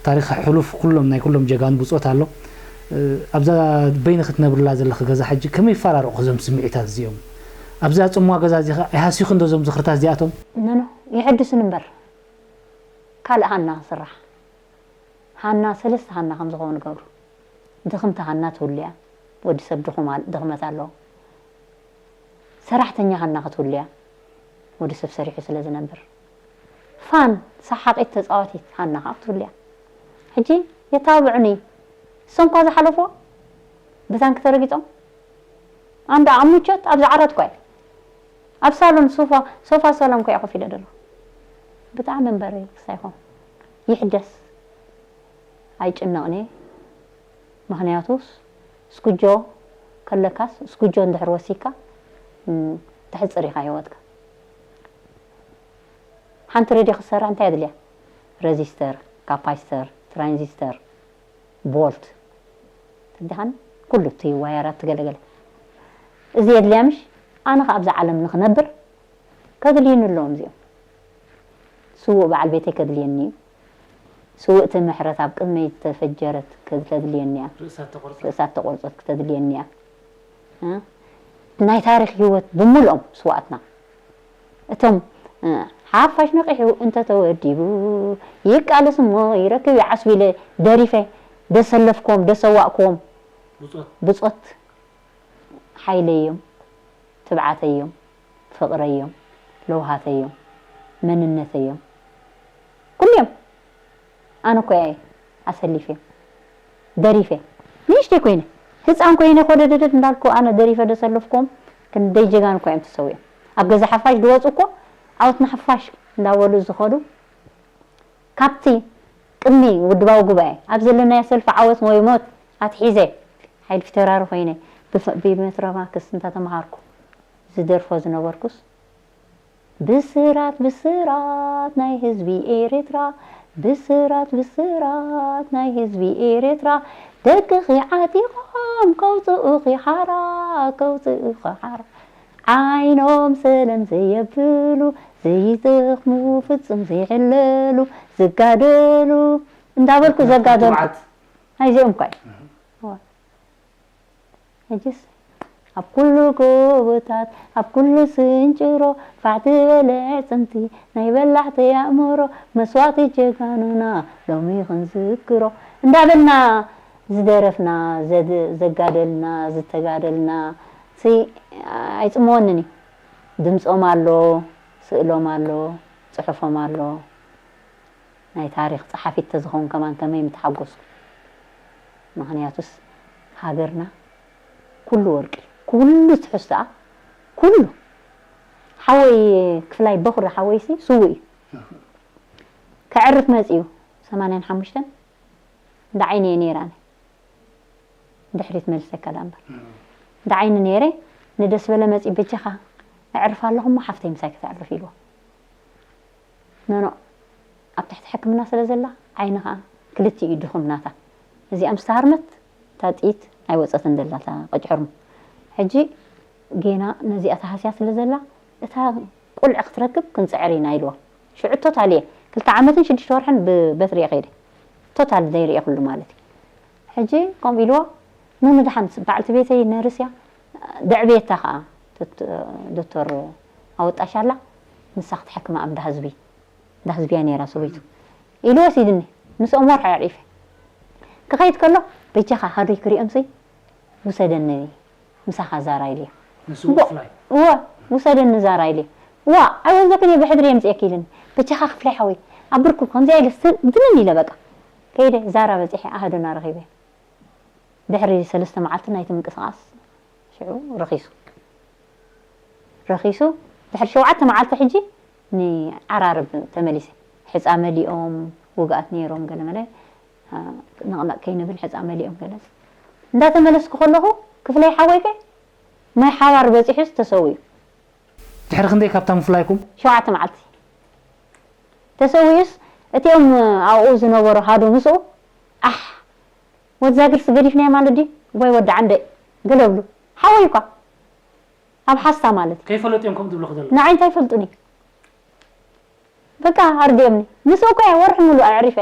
ታሪኽ ሕሉፍ ኩሎም ናይ ኩሎም ጀጋኑ ብጾት ኣሎ። እ፣ ኣብዛ በይንኺ ትነብርላ ዘለኺ ገዛ ሕጂ ከመይ ይፈራረቑኺ እዞም ስምዒታት እዚኦም? ኣብዛ ጽምዋ ገዛ እዚ ኸ ኣይሃስዩኺ እንዶ እዞም ዝኽርታት እዚኣቶም? ኖ፣ ኖ፣ የሐድሱን እምበር ካልእ ሃና ክስራሕ። ሃና፣ ሰለስተ ሃና ከም ዝኸውን ገብሩ። ድኽምቲ ሃና ትህሉ እያ። ወዲ ሰብ ድኹም ኣል-፣ ድኽመት ኣለዎ። ሰራሕተኛ ሃና ክትህሉ እያ። ወዲ ሰብ ሰሪሑ ስለ ዝነብር። ፋን፣ ሰሓቒት ተጻዋቲት ሃና ከዓ ክትህሉ እያ። ሕጂ የተባብዑኒ። እሶም እኳ ዝሓለፍዎ ብታንኪ ተረጊጾም። ኣንዳ ኣብ ምቾት ኣብዚ ዓራት እኳ እየ። ኣብ ሳሎን ሶፋ፣ ሶፋ ሳሎን እኳ እየ ኮፍ ኢለ ዘለኹ። ብጣዕሚ እምበር ክሳይኹም ይሕደስ። ኣይጭነቕን እየ። ምኽንያቱ ስኩጆ ከለካስ፣ ስኩጆ እንድሕር ወሲካ፣ እም፣ ተሕጽር ኢኻ ህይወትካ። ሓንቲ ሬድዮ ክትሰርሕ እንታይ የድልያ? ረዚስተር፣ ካፓሲተር፣ ትራንዚስተር፣ ቦልት። ተደሓን ኩሉ እቲ ዋየራት ትገለገለ። እዚ የድልያ ምሽ? ኣነ ኸ ኣብዛ ዓለም ንኽነብር ከድልዩኒ ኣለዎም እዚኦም። ስዉእ በዓል ቤተይ ከድልየኒ እዩ። ስውእቲ ምሕረት ኣብ ቅድመይ ዝተፈጀረት ከተድልየኒ እያ። ርእሳ ተቖርጸት። ርእሳ ተቖርጸት ከተድልየኒ እያ። እ? ናይ ታሪኽ ህይወት ብምልኦም ስውኣትና። እቶም፣ እ፣ ሓፋሽ ነቒሑ እንተተወዲቡ፣ ይቃለስ እሞ ይረክብ እዩ ዓስቢ ኢለ ደሪፈ፣ ደሰለፍክዎም፣ ደሰዋእክዎም። ብጾት። ብጾት ሓይለይ እዮም፣ ትብዓተይ እዮም፣ ፍቕረይ እዮም፣ ለውሃተይ እዮም፣ መንነተይ እዮም። ኩሉ እዮም። ኣነ እኮ እየ ኣሰሊፈ፣ ደሪፈ። ንእሽተይ ኮይነ፣ ህፃን ኮይነ ኮደደደድ እንዳልኩ ኣነ ደሪፈ ደሰለፍኩም፣ ክንደይ ጀጋኑ እኮ እዮም ተሰዊኦም። ኣብ ገዛ ሓፋሽ ድወፁ እኮ፣ ዓወት ንሓፋሽ እንዳበሉ ዝኸዱ፣ ካብቲ ቅድሚ ውድባዊ ጉባኤ ኣብ ዘለናዮ ሰልፊ ዓወት ወይ ሞት ኣትሒዘ፣ ሓይሊ ፊተውራሪ ኮይነ፣ ብፈ-፣ ብሜትሮማክስ እንዳተምሃርኩ ዝደርፎ ዝነበርኩስ፣ ብስራት፣ ብስራት ናይ ህዝቢ ኤርትራ፣ ብስራት፣ ብስራት ናይ ህዝቢ ኤርትራ፣ ደቅኺ ዓጢቖም ከውፅኡኺ ሓራ፣ ከውፅኡኺ ሓራ። ዓይኖም ሰለም ዘየብሉ፣ ዘይደኽሙ፣ ፍጹም ዘይሕለሉ፣ ዝጋደሉ እንዳበልኩ ዘጋደልኩ። ትብዓት። ኣይዚኦም እኳ እዩ። እዋ። ሕጅስ ኣብ ኩሉ ጎቦታት ኣብ ኩሉ ስንጭሮ ፋሕ ዝበለ ኣዕጽምቲ ናይ በላሕቲ ኣእምሮ መስዋእቲ ጀጋኑና ሎሚ ክንዝክሮ እንዳበልና ዝደረፍና ዘድ- ዘጋደልና ዝተጋደልና ሲ ኣይጽምወንን እዩ። ድምጾም ኣሎ፣ ስእሎም ኣሎ፣ ጽሑፎም ኣሎ። ናይ ታሪኽ ጸሓፊት ተዝኸውን ከማን ከመይ ምተሓጎስኩ። ምኽንያቱስ ሃገርና ኩሉ ወርቂ ኩሉ ትሕዝቶኣ ኩሉ ሓወይ ክፍላይ በኹሪ ሓወይሲ ስውእ እዩ። ከዕርፍ መጺኡ ሰማንያን ሓሙሽተን እንዳ ዓይኒ እየ ነይራኒ። ድሕሪት መልሰካ ዳ እምበር እንዳ ዓይኒ ነይረ። ንደስ በለ መጺ በጃኻ እዕርፍ ኣለኹ እሞ ሓፍተይ ምሳይ ከተዕርፍ ኢልዎ። ኖኖ ኣብ ትሕቲ ሕክምና ስለ ዘላ ዓይኒ ከዓ ክልቲኡ እዩ ድኹም ናታ። እዚኣ ምስ ተሃርመት እታ ጥይት ኣይወፀትን ዘላ እታ ቀጭሕርሙ። ሕጂ ጌና ነዚኣ ተሃስያ ስለ ዘላ እታ ቁልዒ ክትረክብ ክንፅዕር ኢና ኢልዎ። ሽዑ ቶታል እየ ክልተ ዓመትን ሽዱሽተ ወርሕን ብበትሪ እየ ከይደ። ቶታል ዘይርእየ ኩሉ ማለት እዩ። ሕጂ ከምኡ ኢልዎ ኖኖ ደሓን በዓልቲ ቤተይ ነርስ እያ ደዕብየታ ከዓ ዶክተር ኣወጣሻላ ንሳ ክትሕክማ ኣብ እንዳ ህዝቢ እንዳ ህዝቢ እያ ነይራ ሰበይቱ ኢሉ ወሲድኒ። ምስኦም ወርሒ ኣዕሪፈ ክኸይድ ከሎ በጃኻ ሃዶይ ክሪኦምሲ ውሰደኒ ምሳኻ ዛራ ኢልዮ። ንሱ እዎ፣ ክፍላይ እዎ፣ ውሰደኒ ዛራ ኢልዮ። እዋ ኣይወስደክን እየ ብሕድሪ የምፅኤክ ኢልኒ። በጃኻ ክፍላይ ሓወይ ኣብ ብርኩ ከምዚኣ ኢለ ስ- ድንን ኢለ በቃ ከይደ ዛራ በፂሐ ኣሃዱና ረኺበ። ድሕሪ ሰለስተ መዓልቲ ናይቲ ምንቅስቓስ ሽዑ ረኺሱ። ረኺሱ ድሕሪ ሸውዓተ መዓልቲ ሕጂ ንዓራርብ ተመሊሰ። ሕፃ መሊኦም ውግኣት ነይሮም ገለመለ ነቕነቕ ከይንብል ሕፃ መሊኦም ገለ እንዳተመለስኩ ከለኹ ክፍለይ ሓወይከ ማይ ሓባር በፂሑስ ተሰዊኡ። ድሕሪ ክንደይ ካብታ ምፍላይኩም? ሸውዓተ መዓልቲ ተሰዊኡስ እቲኦም ኣብኡ ዝነበሩ ሃዱ ምስኡ ኣሕ ወዲ ዛግርሲ ገዲፍናዮ ማለት ድዩ ወይ ወዲ ዓንደ ገለ ብሉ ሓወይ እኳ ኣብ ሓስታ ማለት እዩ። ከይፈለጡ እዮም ከምኡ ዝብሉ ክዘለዉ። ንዓይ እንታይ ይፈልጡኒ በቃ ኣርዲኦምኒ። ምስ እኮ እየ ወርሒ ሙሉእ ኣዕሪፈ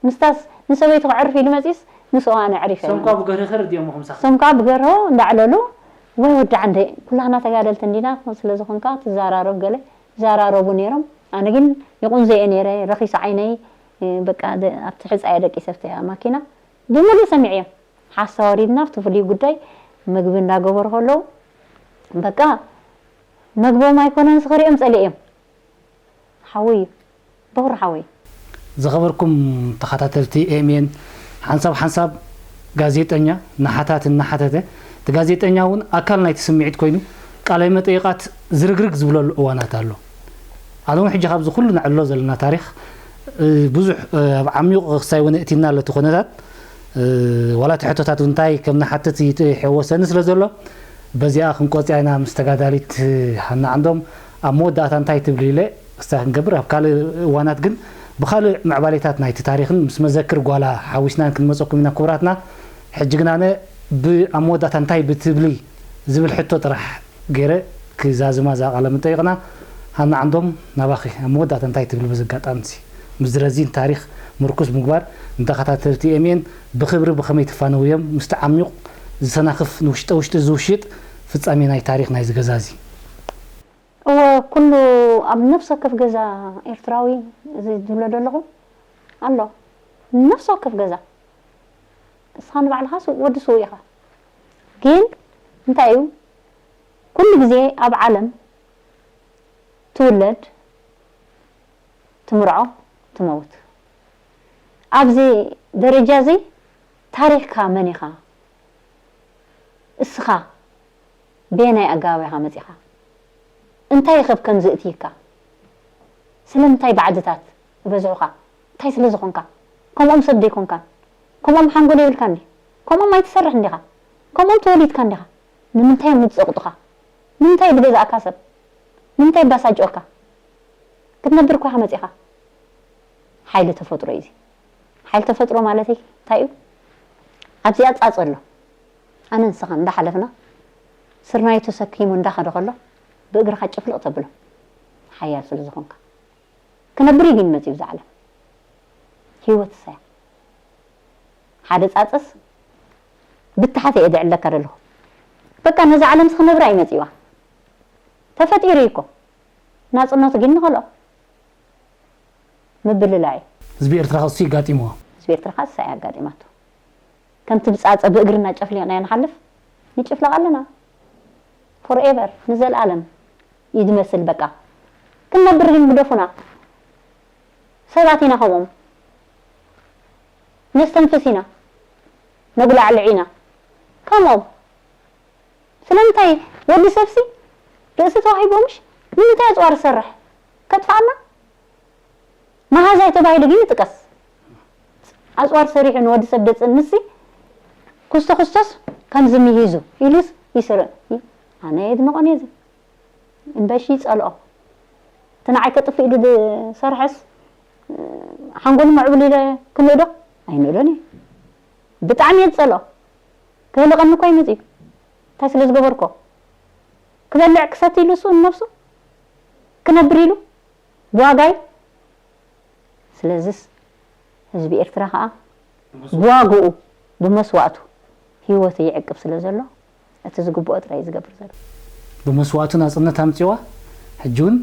ምስታስ ንሰበይቱ ከዕርፍ ኢሉ መፂስ ምስ እዋን ኣዕሪፈ ሰምኳ ብገርህኸ ርዲኦም ምኹም ሳኽ ሰምኳ ብገርሆ እንዳዕለሉ ወይ ወዲ ዓንደ ኩላህና ተጋደልቲ እንዲና ስለ ዝኾንካ ትዛራረብ ገለ ይዛራረቡ ነይሮም። ኣነ ግን ይቑንዘ እየ ነይረ ረኺሱ ዓይነይ በቃ ኣብቲ ሕፃ እየ ደቂሰ ኣብቲ ማኪና ብሙሉእ ሰሚዐዮም። ሓሳ ወሪድና ኣብቲ ፍሉይ ጉዳይ ምግቢ እንዳገበሩ ከለዉ በቃ መግቦም ኣይኮነን ስኽሪኦም ፀሊኦም ሓወይ እዩ በኹሪ ሓወይ እዩ። ዝኸበርኩም ተኸታተልቲ ኤምኤን ሓንሳብ ሓንሳብ ጋዜጠኛ እናሓታት እናሓተተ እቲ ጋዜጠኛ እውን ኣካል ናይቲ ስምዒት ኮይኑ ቃለ መጠይቓት ዝርግርግ ዝብለሉ እዋናት ኣሎ። ኣነ እውን ሕጂ ካብዚ ኩሉ ነዕልሎ ዘለና ታሪኽ ብዙሕ ኣብ ዓሚቑ ክሳይ እውን እእቲና ኣሎ እቲ ኩነታት ዋላ እቲ ሕቶታት እንታይ ከም ንሓትት ይሕወሰኒ ስለ ዘሎ በዚኣ ክንቆፅያ ኢና ምስ ተጋዳሊት ሃና ዓንዶም ኣብ መወዳእታ እንታይ ትብሊ ኢለ ክስታይ ክንገብር ኣብ ካልእ እዋናት ግን ብኻልእ ምዕባሌታት ናይቲ ታሪኽን ምስ መዘክር ጓላ ሓዊስናን ክንመፀኩም ኢና ክቡራትና ሕጂ ግናነ ብ ኣብ መወዳእታ እንታይ ብትብሊ ዝብል ሕቶ ጥራሕ ገይረ ክዛዝማ እዛ ቃለ መጠይቕና ሃና ዓንዶም ናባኺ ኣብ መወዳእታ እንታይ ትብሊ በዚ ኣጋጣሚ እዚ ምዝረዚን ታሪኽ ምርኩስ ምግባር ንተኸታተልቲ ኤምኤን ብኽብሪ ብኸመይ ትፋነውዮም ምስቲ ዓሚቕ ዝሰናኽፍ ንውሽጠ ውሽጢ ዝውሽጥ ፍጻሜ ናይ ታሪኽ ናይዚ ገዛ እዚ። እወ ኩሉ ኣብ ነፍሲ ወከፍ ገዛ ኤርትራዊ እዚ ዝብሎ ዘለኹ ኣሎ ነፍሲ ወከፍ ገዛ እስኻ ንባዕልኻ ወዲ ስውእ ኢኻ ግን እንታይ እዩ ኩሉ ግዜ ኣብ ዓለም ትውለድ ትምርዖ ትመውት ኣብዚ ደረጃ እዚ ታሪኽካ መን ኢኻ እስኻ በየናይ ኣገባብ ኢኻ መጺኻ እንታይ ኢኸ ከምዚ እትይካ ስለምንታይ ባዕድታት ዝበዝሑኻ እንታይ ስለ ዝኾንካ ከምኦም ሰብ ደይኮንካን ከምኦም ሓንጎል የብልካን ድዩ ከምኦም ኣይትሰርሕን ዲኻ ከምኦም ተወሊድካ እንዲኻ ንምንታይ እዮም ዝጸቕጡኻ ንምንታይ ብገዛእካ ሰብ ንምንታይ ይባሳጭወካ ክትነብር እኮ ኢኻ መጺኻ ሓይሊ ተፈጥሮ እዩ እዚ ሓይሊ ተፈጥሮ ማለተይ እንታይ እዩ ኣብዚኣ ጻጽ ኣሎ ኣነ ንስኻ እንዳሓለፍና ስርናዩ ተሰኪሙ እንዳኸደ ከሎ ብእግርኻ ጭፍልቕ ተብሎ ሓያል ስለ ዝኾንካ ክነብር እዩ ግን መጺኡ እዚ ዓለም ህይወት ሳያ ሓደ ጻጽስ ብታሕት እየ ድዕለካ ዘለኹ በቃ ነዛ ዓለም ክነብራ እዩ መጺዋ። ተፈጢሩ እዩ እኮ። ናጽነቱ ግን ንኸልኦ ምብልላዕ እዩ። ህዝቢ ኤርትራ ከሱ ይጋጢምዎ። ህዝቢ ኤርትራ ከሳ ኣጋጢማቶ። ከምቲ ብጻጸ ብእግርና ጨፍሊቕናዮ ንሓልፍ፣ ንጭፍለቕ ኣለና። ፎርኤቨር፣ ንዘለኣለም እዩ ዝመስል በቃ። ክንነብር ግን ግደፉና። ሰባት ኢና ከምኦም። ነስተንፍስ ኢና። ነጉላዕልዕ ኢና። ከምኦም። ስለምንታይ ወዲ ሰብሲ ርእሲ ተዋሂቦ ምሽ ንምንታይ ኣፅዋር ዝሰርሕ ከጥፍኣና መሃዛይ ተባሂሉ ግን ይጥቀስ ኣፅዋር ሰሪሑ ንወዲ ሰብ ደፅንሲ ኩስቶ ኩስቶስ ከምዚ ምሂዙ ኢሉስ ይስር ኣነ የድንቆን የዚ እምበሺ ይፀልኦ እቲ ንዓይ ከጥፍ ኢሉ ዝሰርሐስ ሓንጎሉ ምዕቡል ኢለ ክንእዶ ኣይንእዶን እየ ብጣዕሚ እየ ዝፀልኦ ክህልቐኒ እኳ ይመፅእ እዩ እንታይ ስለ ዝገበርኮ ክበልዕ ክሰቲ ኢሉ እሱ ንነብሱ ክነብር ኢሉ ብዋጋይ ስለዝስ ህዝቢ ኤርትራ ከዓ ብዋግኡ ብመስዋእቱ ህይወቱ ይዕቅብ ስለ ዘሎ እቲ ዝግብኦ ጥራይ ዝገብር ዘሎ ብመስዋእቱ ናፅነት ኣምፂዋ ሕጂ እውን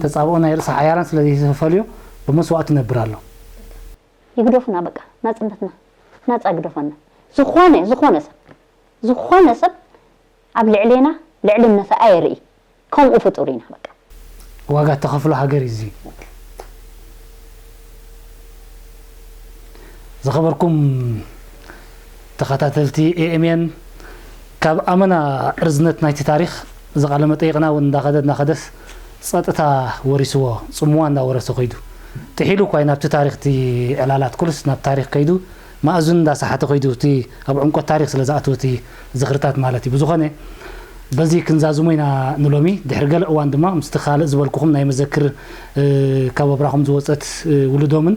ተፃብኦ ናይ ርእሲ ሓያላን ስለ ዘይተፈልዮ ብመስዋእቱ ነብር ኣሎ ይግደፉና በቃ ናፅነትና ናፃ ግደፈና ዝኾነ ዝኾነ ሰብ ዝኾነ ሰብ ኣብ ልዕሌና ልዕልነቱ ኣየርኢ ከምኡ ፍጡር ኢና በቃ ዋጋ ተኸፍሎ ሃገር እዩ እዚ ዝኸበርኩም ተኸታተልቲ ኤኤምኤን ካብ ኣመና ርዝነት ናይቲ ታሪኽ እዚ ቃለ መጠይቕና እውን እንዳኸደ እንዳኸደስ ጸጥታ ወሪስዎ ጽምዋ እንዳወረሰ ከይዱ ጥሒሉ እኳ ናብቲ ታሪኽቲ ዕላላት ኩሉስ ናብ ታሪኽ ከይዱ ማእዙን እንዳሰሓተ ከይዱ እቲ ኣብ ዕምቆት ታሪኽ ስለ ዝኣትወ እቲ ዝኽርታት ማለት እዩ ብዝኾነ በዚ ክንዛዝሞ ኢና ንሎሚ ድሕሪ ገለ እዋን ድማ ምስቲ ካልእ ዝበልኩኹም ናይ መዘክር ካብ ኣብራኹም ዝወፀት ውልዶምን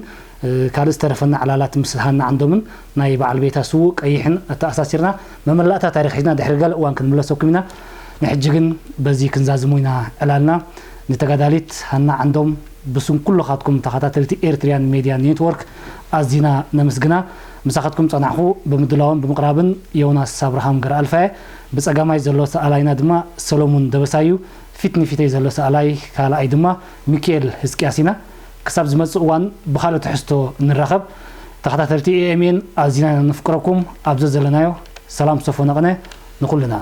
ካልእ ዝተረፈና ዕላላት ምስ ሃና ዓንዶምን ናይ በዓል ቤታ ስዉእ ቀይሕን ኣተኣሳሲርና መመላእታ ታሪኽ ሒዝና ድሕሪ ገለ እዋን ክንምለሰኩም ኢና ንሕጂ ግን በዚ ክንዛዝሞ ኢና ዕላልና ንተጋዳሊት ሃና ዓንዶም ብስም ኩልኻትኩም ተኸታተልቲ ኤርትርያን ሜድያ ኔትወርክ ኣዚና ነመስግና። ምሳኻትኩም ጸናሕኹ ብምድላውን ብምቕራብን ዮናስ ኣብርሃም ገረኣልፋየ፣ ብጸጋማይ ዘሎ ሰኣላይና ድማ ሰሎሙን ደበሳይ እዩ። ፊት ንፊተይ ዘሎ ሰኣላይ ካልኣይ ድማ ሚኪኤል ህዝቅያስ ኢና። ክሳብ ዝመጽእ እዋን ብኻልእ ትሕዝቶ ንራኸብ። ተኸታተልቲ ኤኤምኤን ኣዚና ነፍቅረኩም። ኣብ ዘዘለናዮ ሰላም ሰፎ ነቕነ ንኹልና።